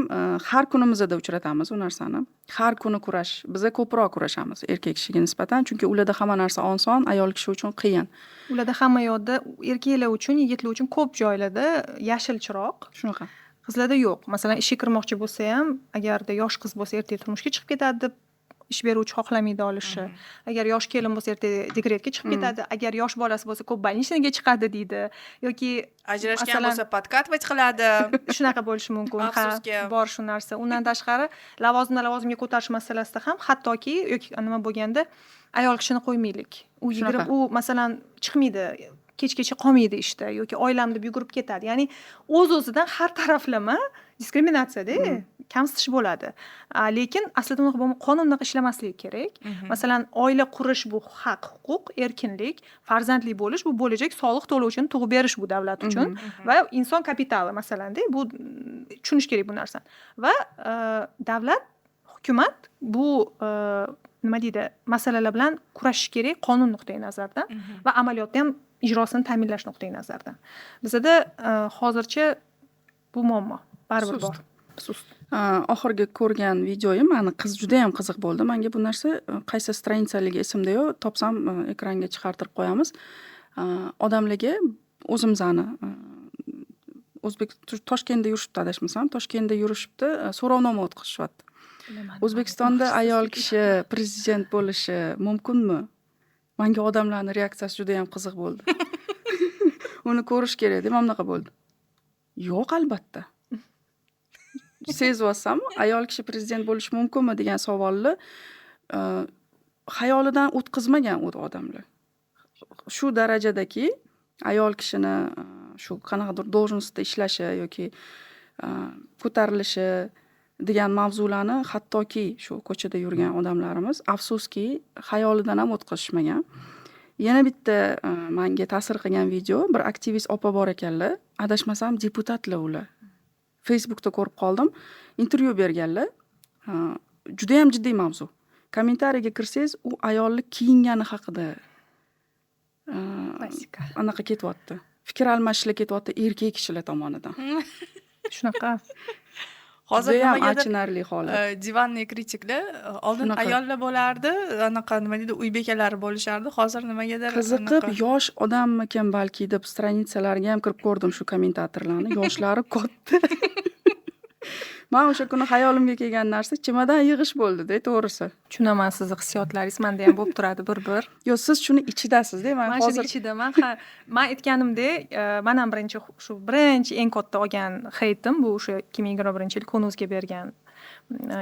har kunimizda uchratamiz u narsani, har kuni kurash. Biza ko'proq kurashamiz erkak kishiga nisbatan, chunki ularda hamma narsa oson, ayol kishi uchun qiyin. Ularda hamma yoqda, erkaklar uchun, yigitlar uchun ko'p joylarda yashil chiroq. Shunaqa. Qizlarda yo'q. Masalan, ishga kirmoqchi bo'lsa ham, agarda yosh qiz bo'lsa, ertaga turmushga chiqib ketadi deb ish beruvchi xohlamaydi olishi. Agar yosh kelin bo'lsa, ertaga dekretga chiqib ketadi. Agar yosh bolasi bo'lsa, ko'p больничный ga chiqadi deydi yoki Ajrashgan masalan, bo'lsa, подкатывать qiladi. Shunaqa bo'lishi mumkin, ha. Afsuski. Bor shu narsa. Undan tashqari, lavozimdan lavozimga ko'tarish masalasida ham, hattoki yoki nima bo'lganda, ayol kishini qo'ymaylik, u Shunaqa. 20, u, masalan, chiqmaydi, kechgacha qolmaydi ishda yoki oilam deb yugurib ketadi. Ya'ni o'z o'zidan har taraflama diskriminatsiyada, kamsitish bo'ladi. Lekin aslida unaqa qonun unaqa ishlamasligi kerak. Masalan, oila qurish bu haq huquq, erkinlik, farzandli bo'lish bu bo'lajak soliq to'lovchini tug'ib berish bu davlat uchun va inson kapitali, masalanda, bu tushunish kerak bu narsani. Va davlat, hukumat bu nima deydi, masalalar bilan kurashish kerak qonun nuqtai nazaridan va amaliyotda ham ijrosini ta'minlash nuqtai nazaridan. Bizada hozircha bu muammo baribir Sust. bor, sust. Oxirgi ko'rgan videoyim, mani qiz judayam qiziq bo'ldi manga bu narsa. Qaysi страница ligi esimda yo'q, topsam, ekranga chiqartirib qo'yamiz. Odamlarga o'zimizni o'zbek, Toshkentda yurishibdi, adashmasam, Toshkentda yurishibdi, so'rovnoma o'tkazishyapti: "O'zbekistonda ayol kishi prezident bo'lishi mumkinmi?" Manga odamlarni reaksiyasi judayam qiziq bo'ldi, uni ko'rish kerak deb. Mana bunaqa bo'ldi: "Yo'q, albatta". Sezyapsanmi, ayol kishi prezident bo'lishi mumkinmi degan savolni xayolidan o'tkazmagan u odamlar. Shu darajadaki, ayol kishini shu qanaqadir должность da ishlashi yoki ko'tarilishi degan mavzularni hattoki shu ko'chada yurgan odamlarimiz, afsuski, xayolidan ham o'tkazishmagan. Yana bitta manga ta'sir qilgan video: bir aktivist opa bor ekanlar, adashmasam, deputatlar ular. Facebookda ko'rib qoldim, intervyu berganlar. Judayam jiddiy mavzu. Kommentariyga kirsangiz, u ayolni kiyingani haqida Klassika. anaqa ketyapti, fikr almashishlar ketyapti erkak kishilar tomonidan. Shunaqa. Hozir Judayam nimagadir achinarli holat. Диванный kritiklar oldin Shunaqa. ayollar bo'lardi, anaqa, nima deydi, uy bekalari bo'lishardi. Hozir nimagadir Qiziqib, anaqa yosh odammikan balki deb страница larga ham kirib ko'rdim shu kommentatorlarni, yoshlari katta. Man o'sha kuni xayolimga kelgan narsa чемодан yig'ish bo'ldi-da, to'g'risi. Tushunaman sizni hissiyotlaringiz, manda ham bo'lib turadi bir bir. Yo'q, siz shuni ichidasizda, man Man shuni hozir ichidaman, ha. Man aytganimdek, man ham birinchi, shu birinchi eng katta olgan hate im bu o'sha 2021-yil Kunuzga bergan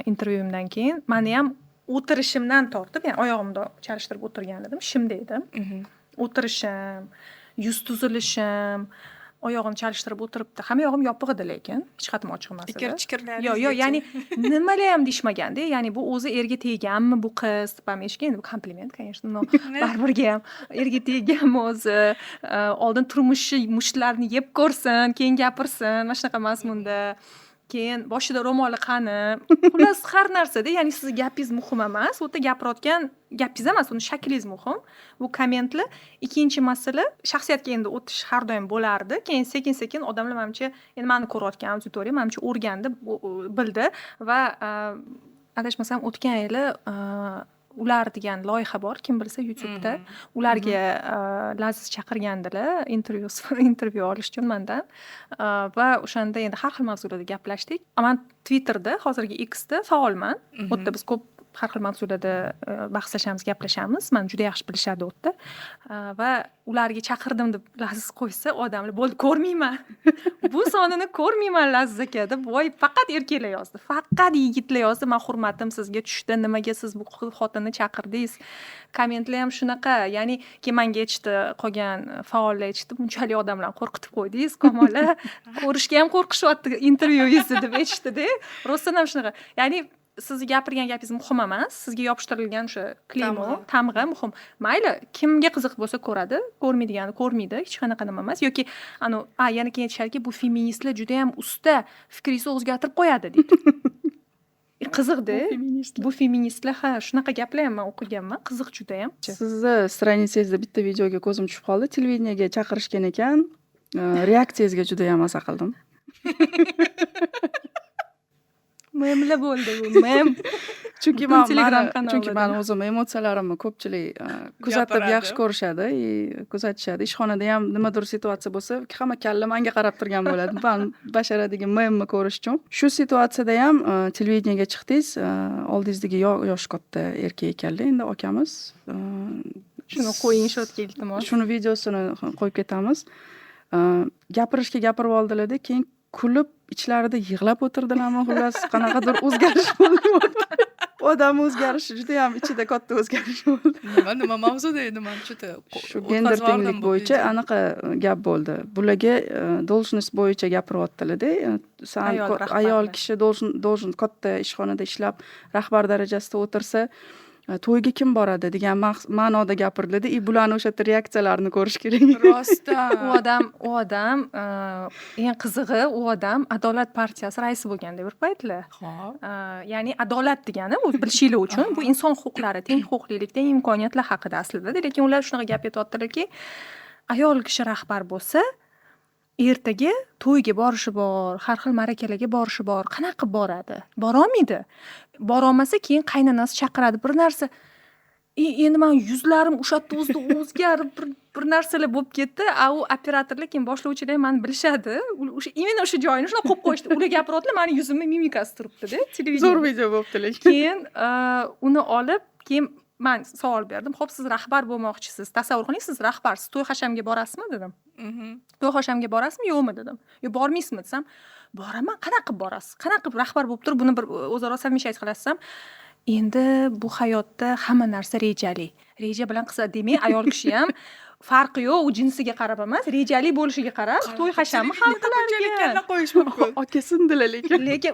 intervyuimdan keyin mani ham o'tirishimdan tortib, ya'ni oyog'imni chalishtirib o'tirgan edim, shimda edim. O'tirishim, yuz tuzilishim, oyog'imni chalishtirib o'tiribdi. Hamma yog'im yopiq edi lekin, hech qayertim ochiq emas edi. Ikir chikirlaringizgacha. Yo'q, ya'ni nimalar ham deyishmaganda, ya'ni bu o'zi erga teganmi bu qiz deb ham eshitgan, endi bu kompliment, конечно, но baribirga ham erga teganmi o'zi, oldin turmushi mushtlarni yeb ko'rsin, keyin gapirsin, mana shunaqa mazmunda. Keyin boshida ro'moli qani? Xullas, har narsada, ya'ni sizni gapingiz muhim emas, u yerda gapirayotgan gapingiz emas, uni shaklingiz muhim. Bu kommentlar. Ikkinchi masala, shaxsiyatga endi o'tish har doim bo'lardi. Keyin sekin-sekin odamlar, manimcha, endi mani ko'rayotgan auditoriya, manimcha, o'rgandi, bildi va adashmasam, o'tgan yili Ular degan loyiha bor, kim bilsa, YouTube'da. Ularga Laziz chaqirgandilar intervyu olish uchun mandan. Va o'shanda endi har xil mavzularda gaplashdik. Man Twitterda, hozirgi Xda faolman. U yerda biz ko'p har xil mavzularda bahslashamiz, gaplashamiz. Mani juda yaxshi bilishadi u yerda. Va ularga chaqirdim deb Laziz qo'ysa, odamlar bo'ldi, ko'rmayman. Bu sonini ko'rmayman, Laziz aka deb, voy, faqat erkaklar yozdi. Faqat yigitlar yozdi. Man hurmatim sizga tushdi. Nimaga siz bu xotinni chaqirdingiz? Kommentlar ham shunaqa. Ya'ni keyin menga aytishdi, qolgan faollar aytishdi, bunchalik odamlarni qo'rqitib qo'ydingiz, Kamola. Ko'rishga ham qo'rqishyapti intervyungizni deb aytishdida. Rostdan ham shunaqa. Ya'ni sizni gapirgan gapingiz muhim emas, sizga yopishtirilgan o'sha клеймо, tamg'a muhim. Mayli, kimga qiziq bo'lsa ko'radi, ko'rmaydigani ko'rmaydi, hech qanaqa nima emas. Yoki anu, a, yana keyin aytishadiki, bu feministlar juda ham usta, fikringizni o'zgartirib qo'yadi deydi. Qiziqda. Bu feministlar. Bu feministlar, ha, shunaqa gaplar ham man o'qiganman, qiziq judayam. Sizni страница ngizda bitta videoga ko'zim tushib qoldi. Televideniyega chaqirishgan ekan. Reaksiyangizga judayam maza qildim. Memlar bo'ldi bu, mem. Chunki Butun man Telegram mani, chunki kanalida. mani o'zim emotsiyalarimni ko'pchilik kuzatib, Gapiradi. yaxshi ko'rishadi и kuzatishadi. Ishxonada ham nimadir situatsiya bo'lsa, hamma kalla manga qarab turgan bo'ladi. Man basharadagi memni ko'rish uchun. Shu situatsiyada ham televideniyega chiqdingiz, oldingizdagi yoshi katta erkak ekanlar, endi akamiz. Shuni qo'ying shu yerga, iltimos. Shuni videosini qo'yib ketamiz. Gapirishga gapirib oldilarda, keyin kulib, ichlarida yig'lab o'tirdilarmi, xullas, qanaqadir o'zgarish bo'ldi. Odam o'zgarishi judayam ichida katta o'zgarish bo'ldi. Nima mavzuda edi, man что-то Shu gender tenglik bo'yicha anaqa gap bo'ldi. Bularga должность bo'yicha gapiryaptilarda. San Ayol rahbarlar. Ayol kishi должен katta ishxonada ishlab, rahbar darajasida o'tirsa, to'yga kim boradi degan ma'noda gapiriladi. И bularni o'sha yerda reaksiyalarini ko'rish kerak. Rostdan. U odam, eng qizig'i, u odam Adolat partiyasi raisi bo'lganda bir paytlar. Xo'p. Ya'ni adolat degani, bu bilishinglar uchun, bu inson huquqlari, teng huquqlilik, teng imkoniyatlar haqida aslida. Lekin ular shunaqa gap aytyaptilarki, ayol kishi rahbar bo'lsa, ertaga to'yga borishi bor, har xil ma'rakalarga borishi bor. Qanaqa qilib boradi? Borolmaydi. Borolmasa, keyin qaynonasi chaqiradi bir narsa. И endi man yuzlarim o'sha yerda o'zida o'zgarib, bir narsalar bo'lib ketdi. A u operatorlar, keyin boshlovchilar ham mani bilishadi. O'sha именно o'sha joyini shunaqa qo'yib qo'yishdi. Ular gapiryaptilar, mani yuzimni mimikasi turibdi-da televideniyada. Zo'r video bo'libdi lekin. Keyin uni olib, keyin man savol berdim. Xo'p, siz rahbar bo'lmoqchisiz. Tasavvur qiling, siz rahbarsiz. To'y hashamga borasizmi dedim. To'y hashamga borasizmi, yo'qmi dedim. Yo, bormaysizmi desam, Boraman, qanaqa qilib borasiz, qanaqa qilib rahbar bo'lib turib buni bir o'zaro совмещать qilasiz ham. Endi bu hayotda hamma narsa rejali, reja bilan qilsa, demak, ayol kishi ham, farqi yo'q, u jinsiga qarab emas, rejali bo'lishiga qarab to'y hashamni hal qilar ekan. Kalla qo'yish mumkin. Aka sindilar lekin. Lekin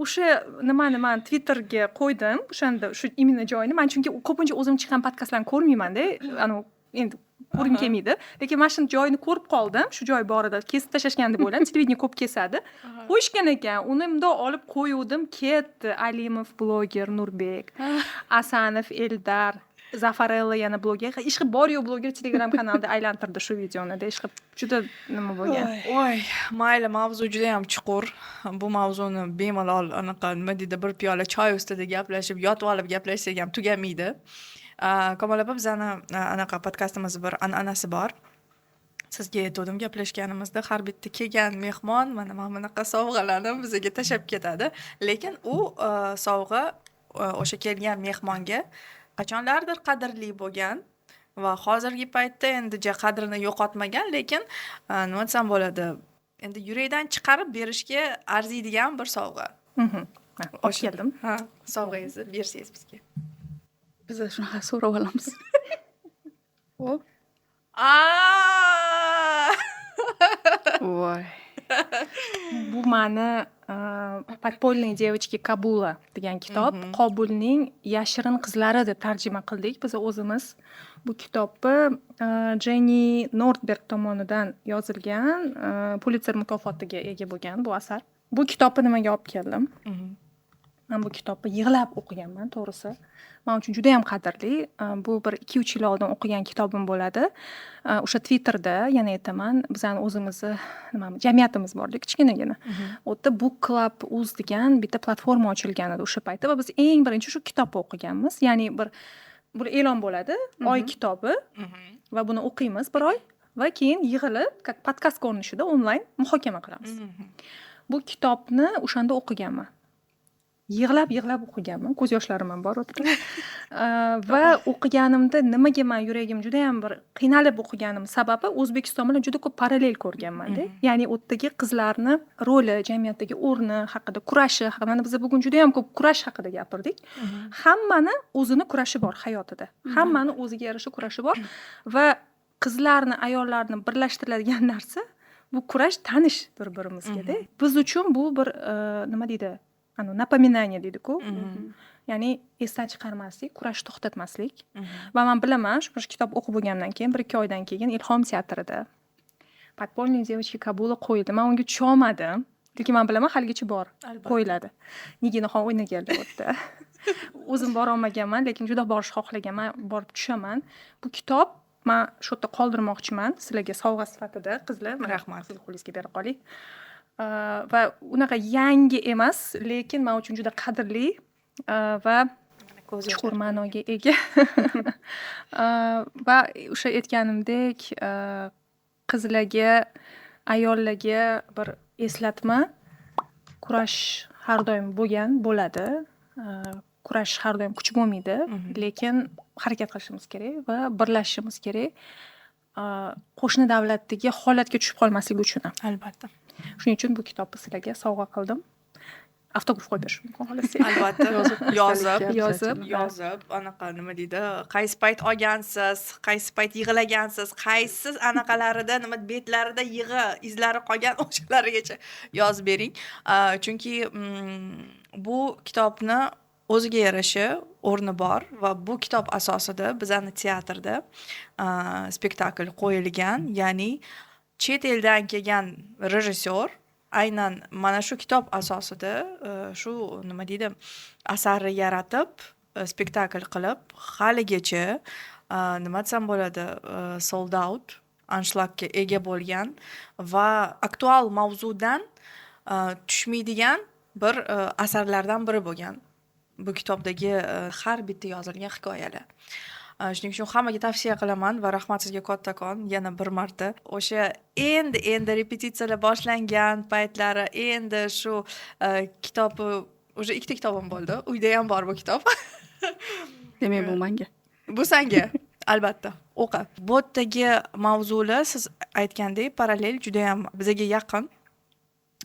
o'sha nimani man Twitterga qo'ydim o'shanda, shu именно joyini man, chunki ko'pincha o'zim chiqqan podkastlarni ko'rmaymanda, anavi endi ko'rgim kelmaydi, lekin mana shuni joyini ko'rib qoldim. Shu joy bor edi, kesib tashlashgan deb o'yladim, televideniye ko'p kesadi, qo'yishgan ekan. Uni mundoq olib qo'yuvdim, ketdi: Alimov bloger Nurbek, Asanov Eldar, Zafarella yana bloger, ishqilib bor yo'q bloger Telegram kanalida aylantirdi shu videoni, ishqilib juda nima bo'lgan. Voy, mayli, mavzu judayam chuqur. Bu mavzuni bemalol anaqa, nima deydi, bir piyola choy ustida gaplashib, yotib olib gaplashsak ham tugamaydi. Kamola opa, bizani anaqa podkastimizni bir an'anasi bor. Sizga aytgandim gaplashganimizda, har bitta kelgan mehmon mana bunaqa sovg'alarni bizga tashlab ketadi, lekin u sovg'a o'sha kelgan mehmonga qachonlardir qadrli bo'lgan va hozirgi paytda endi ja qadrini yo'qotmagan, lekin nima desam bo'ladi, endi yurakdan chiqarib berishga arziydigan bir sovg'a. Olib keldim. Ha, sovg'angizni bersangiz bizga. Biza shunaqa so'rab olamiz. Hop. Aa! Voy. Bu mani "Подпольные девочки Кабула" degan kitob. Qobulning yashirin qizlari deb tarjima qildik biz o'zimiz. Bu kitobni Jenni Nordberg tomonidan yozilgan, Pulitser mukofotiga ega bo'lgan bu asar. Bu kitobni nimaga olib keldim? Man bu kitobni yig'lab o'qiganman, to'g'risi. Man uchun judayam qadrli. Bu bir 2-3 yil oldin o'qigan kitobim bo'ladi. O'sha Twitterda, yana aytaman, bizani o'zimizni nimamiz, jamiyatimiz borda kichkinagina. U yerda Book Club Uz degan bitta platforma ochilgan edi o'sha paytda va biz eng birinchi shu kitobni o'qiganmiz. Ya'ni bir e'lon bo'ladi, oy kitobi va buni o'qiymiz bir oy va keyin yig'ilib, как podkast ko'rinishida onlayn muhokama qilamiz. Bu kitobni o'shanda o'qiganman. Yig'lab yig'lab o'qiganman, ko'z yoshlarim ham bor u yerda. Va o'qiganimda nimaga man yuragim judayam bir qiynalib o'qiganim sababi, O'zbekiston bilan juda ko'p parallel ko'rganmanda. Ya'ni u yerdagi qizlarni roli, jamiyatdagi o'rni haqida, kurashi haqida. Mana biz bugun judayam ko'p kurash haqida gapirdik. Hammani o'zini kurashi bor hayotida. Hammani o'ziga yarasha kurashi bor va qizlarni, ayollarni birlashtiradigan narsa bu kurash, tanish bir birimizgada. Biz uchun bu bir nima deydi, anavi напоминание deydiku, ya'ni esdan chiqarmaslik, kurashni to'xtatmaslik. Va man bilaman, shu bir kitob o'qib bo'lgandan keyin 1-2 oydan keyin Ilhom teatrida "Подпольные девочки Кабула" qo'yildi. Man unga tusholmadim, lekin man bilaman, haligacha bor, qo'yiladi. Niginaxon o'ynaganlar u yerda. O'zim borolmaganman, lekin juda borishni xohlaganman, borib tushaman. Bu kitob man shu yerda qoldirmoqchiman sizlarga sovg'a sifatida, qizlar. Mana, Rahmat. sizni qo'lingizga bera qoling. Va unaqa yangi emas, lekin man uchun juda qadrli va Ko'z chuqur ma'noga ega. Va o'sha aytganimdek, qizlarga, ayollarga bir eslatma: kurash har doim bo'lgan, bo'ladi. Kurash har doim kuch bo'lmaydi, lekin harakat qilishimiz kerak va birlashishimiz kerak, qo'shni davlatdagi holatga tushib qolmaslik uchun ham. Albatta. Shuning uchun bu kitobni sizlarga sovg'a qildim. Avtograf qo'yib berish mumkin, xohlasangiz. Albatta. Yozib, Yozib, yozib. Yozib, anaqa, nima deydi, qaysi payt olgansiz, qaysi payt yig'lagansiz, qaysi anaqalarida, nima, betlarida yig'i izlari qolgan, o'shalarigacha yozib bering. Chunki bu kitobni o'ziga yarasha o'rni bor va bu kitob asosida bizani teatrda spektakl qo'yilgan, ya'ni chet eldan kelgan rejissyor aynan mana shu kitob asosida shu, nima deydi, asarni yaratib, spektakl qilib, haligacha, nima desam bo'ladi, sold out, anshlagga ega bo'lgan va aktual mavzudan tushmaydigan bir asarlardan biri bo'lgan bu kitobdagi har bitta yozilgan hikoyalar. Shuning uchun hammaga tavsiya qilaman va rahmat sizga kattakon yana bir marta. O'sha endi endi repetitsiyalar boshlangan paytlari, endi shu kitob, уже ikkita kitobim bo'ldi, uyda ham bor bu kitob. Demak, bu manga. Bu sanga, albatta, o'qi. Bu yerdagi mavzular, siz aytgandek, parallel, judayam bizaga yaqin.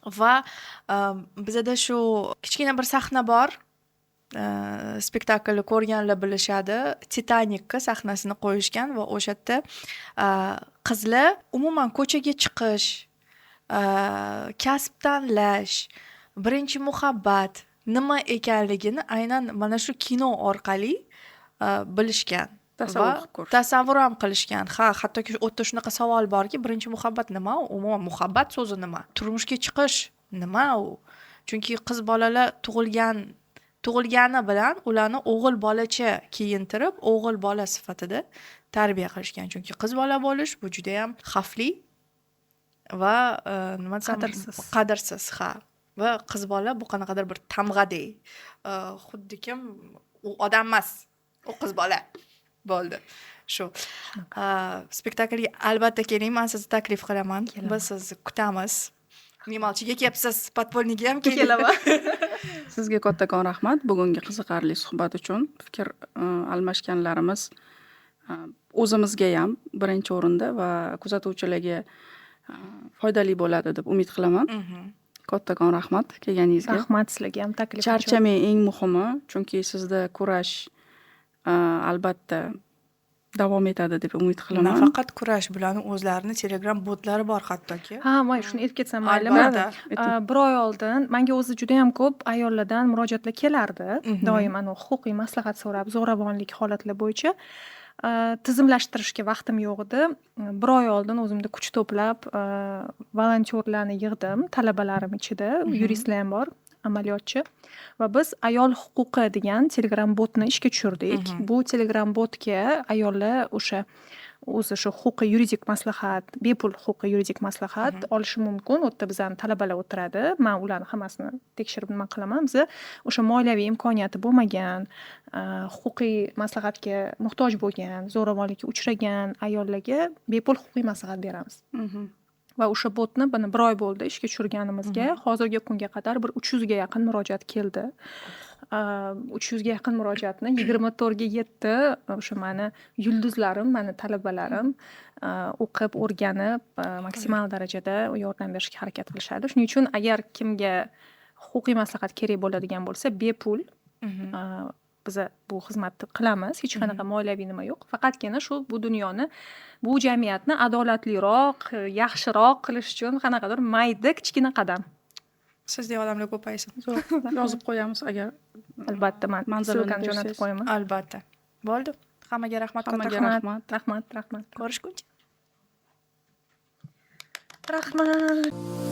Va bizada shu kichkina bir sahna bor. Spektaklni ko'rganlar bilishadi. Titanikka sahnasini qo'yishgan va o'sha yerda qizlar umuman ko'chaga chiqish, kasb tanlash, birinchi muhabbat nima ekanligini aynan mana shu kino orqali bilishgan. Tasavvur Va qilib ko'rish. Tasavvur ham qilishgan. Ha, hattoki u yerda shunaqa savol borki, birinchi muhabbat nima u? Umuman muhabbat so'zi nima? Turmushga chiqish nima u? Chunki qiz bolalar tug'ilgani bilan ularni o'g'il bolacha kiyintirib, o'g'il bola sifatida tarbiya qilishgan. Chunki qiz bola bo'lish bu judayam xavfli va nima desam, Qadrsiz. Qadrsiz, ha. Va qiz bola bu qanaqadir bir tamg'adek. Xuddi kim u odam emas, u qiz bola. Bo'ldi. Shu. Spektaklga albatta keling, men sizni taklif qilaman. Kelaman. Biz sizni kutamiz. Memalchiga kelibsiz, подпольный ga ham keling. Kelaman. Sizga kattakon rahmat bugungi qiziqarli suhbat uchun. Fikr almashganlarimiz o'zimizga ham birinchi o'rinda va kuzatuvchilarga foydali bo'ladi deb umid qilaman. Kattakon rahmat kelganingizga. Rahmat sizlarga ham taklif uchun. Charchamang, eng muhimi, chunki sizda kurash albatta davom etadi deb umid qilaman. Nafaqat kurash, bularni o'zlarini Telegram botlari bor hattoki. Ha, voy, shuni aytib ketsam maylimi? Albatta. Ayting. Bir oy oldin menga o'zi juda ham ko'p ayollardan murojaatlar kelardi. Doim anavi huquqiy maslahat so'rab, zo'ravonlik holatlar bo'yicha. Tizimlashtirishga vaqtim yo'q edi. Bir oy oldin o'zimda kuch to'plab, volontyorlarni yig'dim, talabalarim ichida, yuristlar ham bor, amaliyotchi. Va biz Ayol huquqi degan Telegram botni ishga tushirdik. Bu Telegram botga ayollar o'sha o'zi shu huquqiy yuridik maslahat, bepul huquqiy yuridik maslahat olishi mumkin. U yerda bizani talabalar o'tiradi. Men ularni hammasini tekshirib nima qilaman. Biza o'sha moliyaviy imkoniyati bo'lmagan, huquqiy maslahatga muhtoj bo'lgan, zo'ravonlikka uchragan ayollarga bepul huquqiy maslahat beramiz. Va o'sha botni buni bir oy bo'ldi ishga tushirganimizga. Hozirgi kunga qadar bir 300 ga yaqin murojaat keldi. 300 ga yaqin murojaatni 24/7 o'sha mani yulduzlarim, mani talabalarim o'qib, o'rganib, maksimal darajada yordam berishga harakat qilishadi. Shuning uchun agar kimga huquqiy maslahat kerak bo'ladigan bo'lsa, bepul biza bu xizmatni qilamiz. Hech qanaqa moliyaviy nima yo'q. Faqatgina shu bu dunyoni, bu jamiyatni adolatliroq, yaxshiroq qilish uchun qanaqadir mayda kichkina qadam. Sizdek odamlar ko'paysin. Zo'r. Yozib qo'yamiz agar Albatta, man manzilini ссылка ni jo'natib bersangiz. qo'yaman. Albatta. Bo'ldi. Hammaga rahmat. Hammaga Kattakon. rahmat. Rahmat, rahmat. Ko'rishguncha. Rahmat.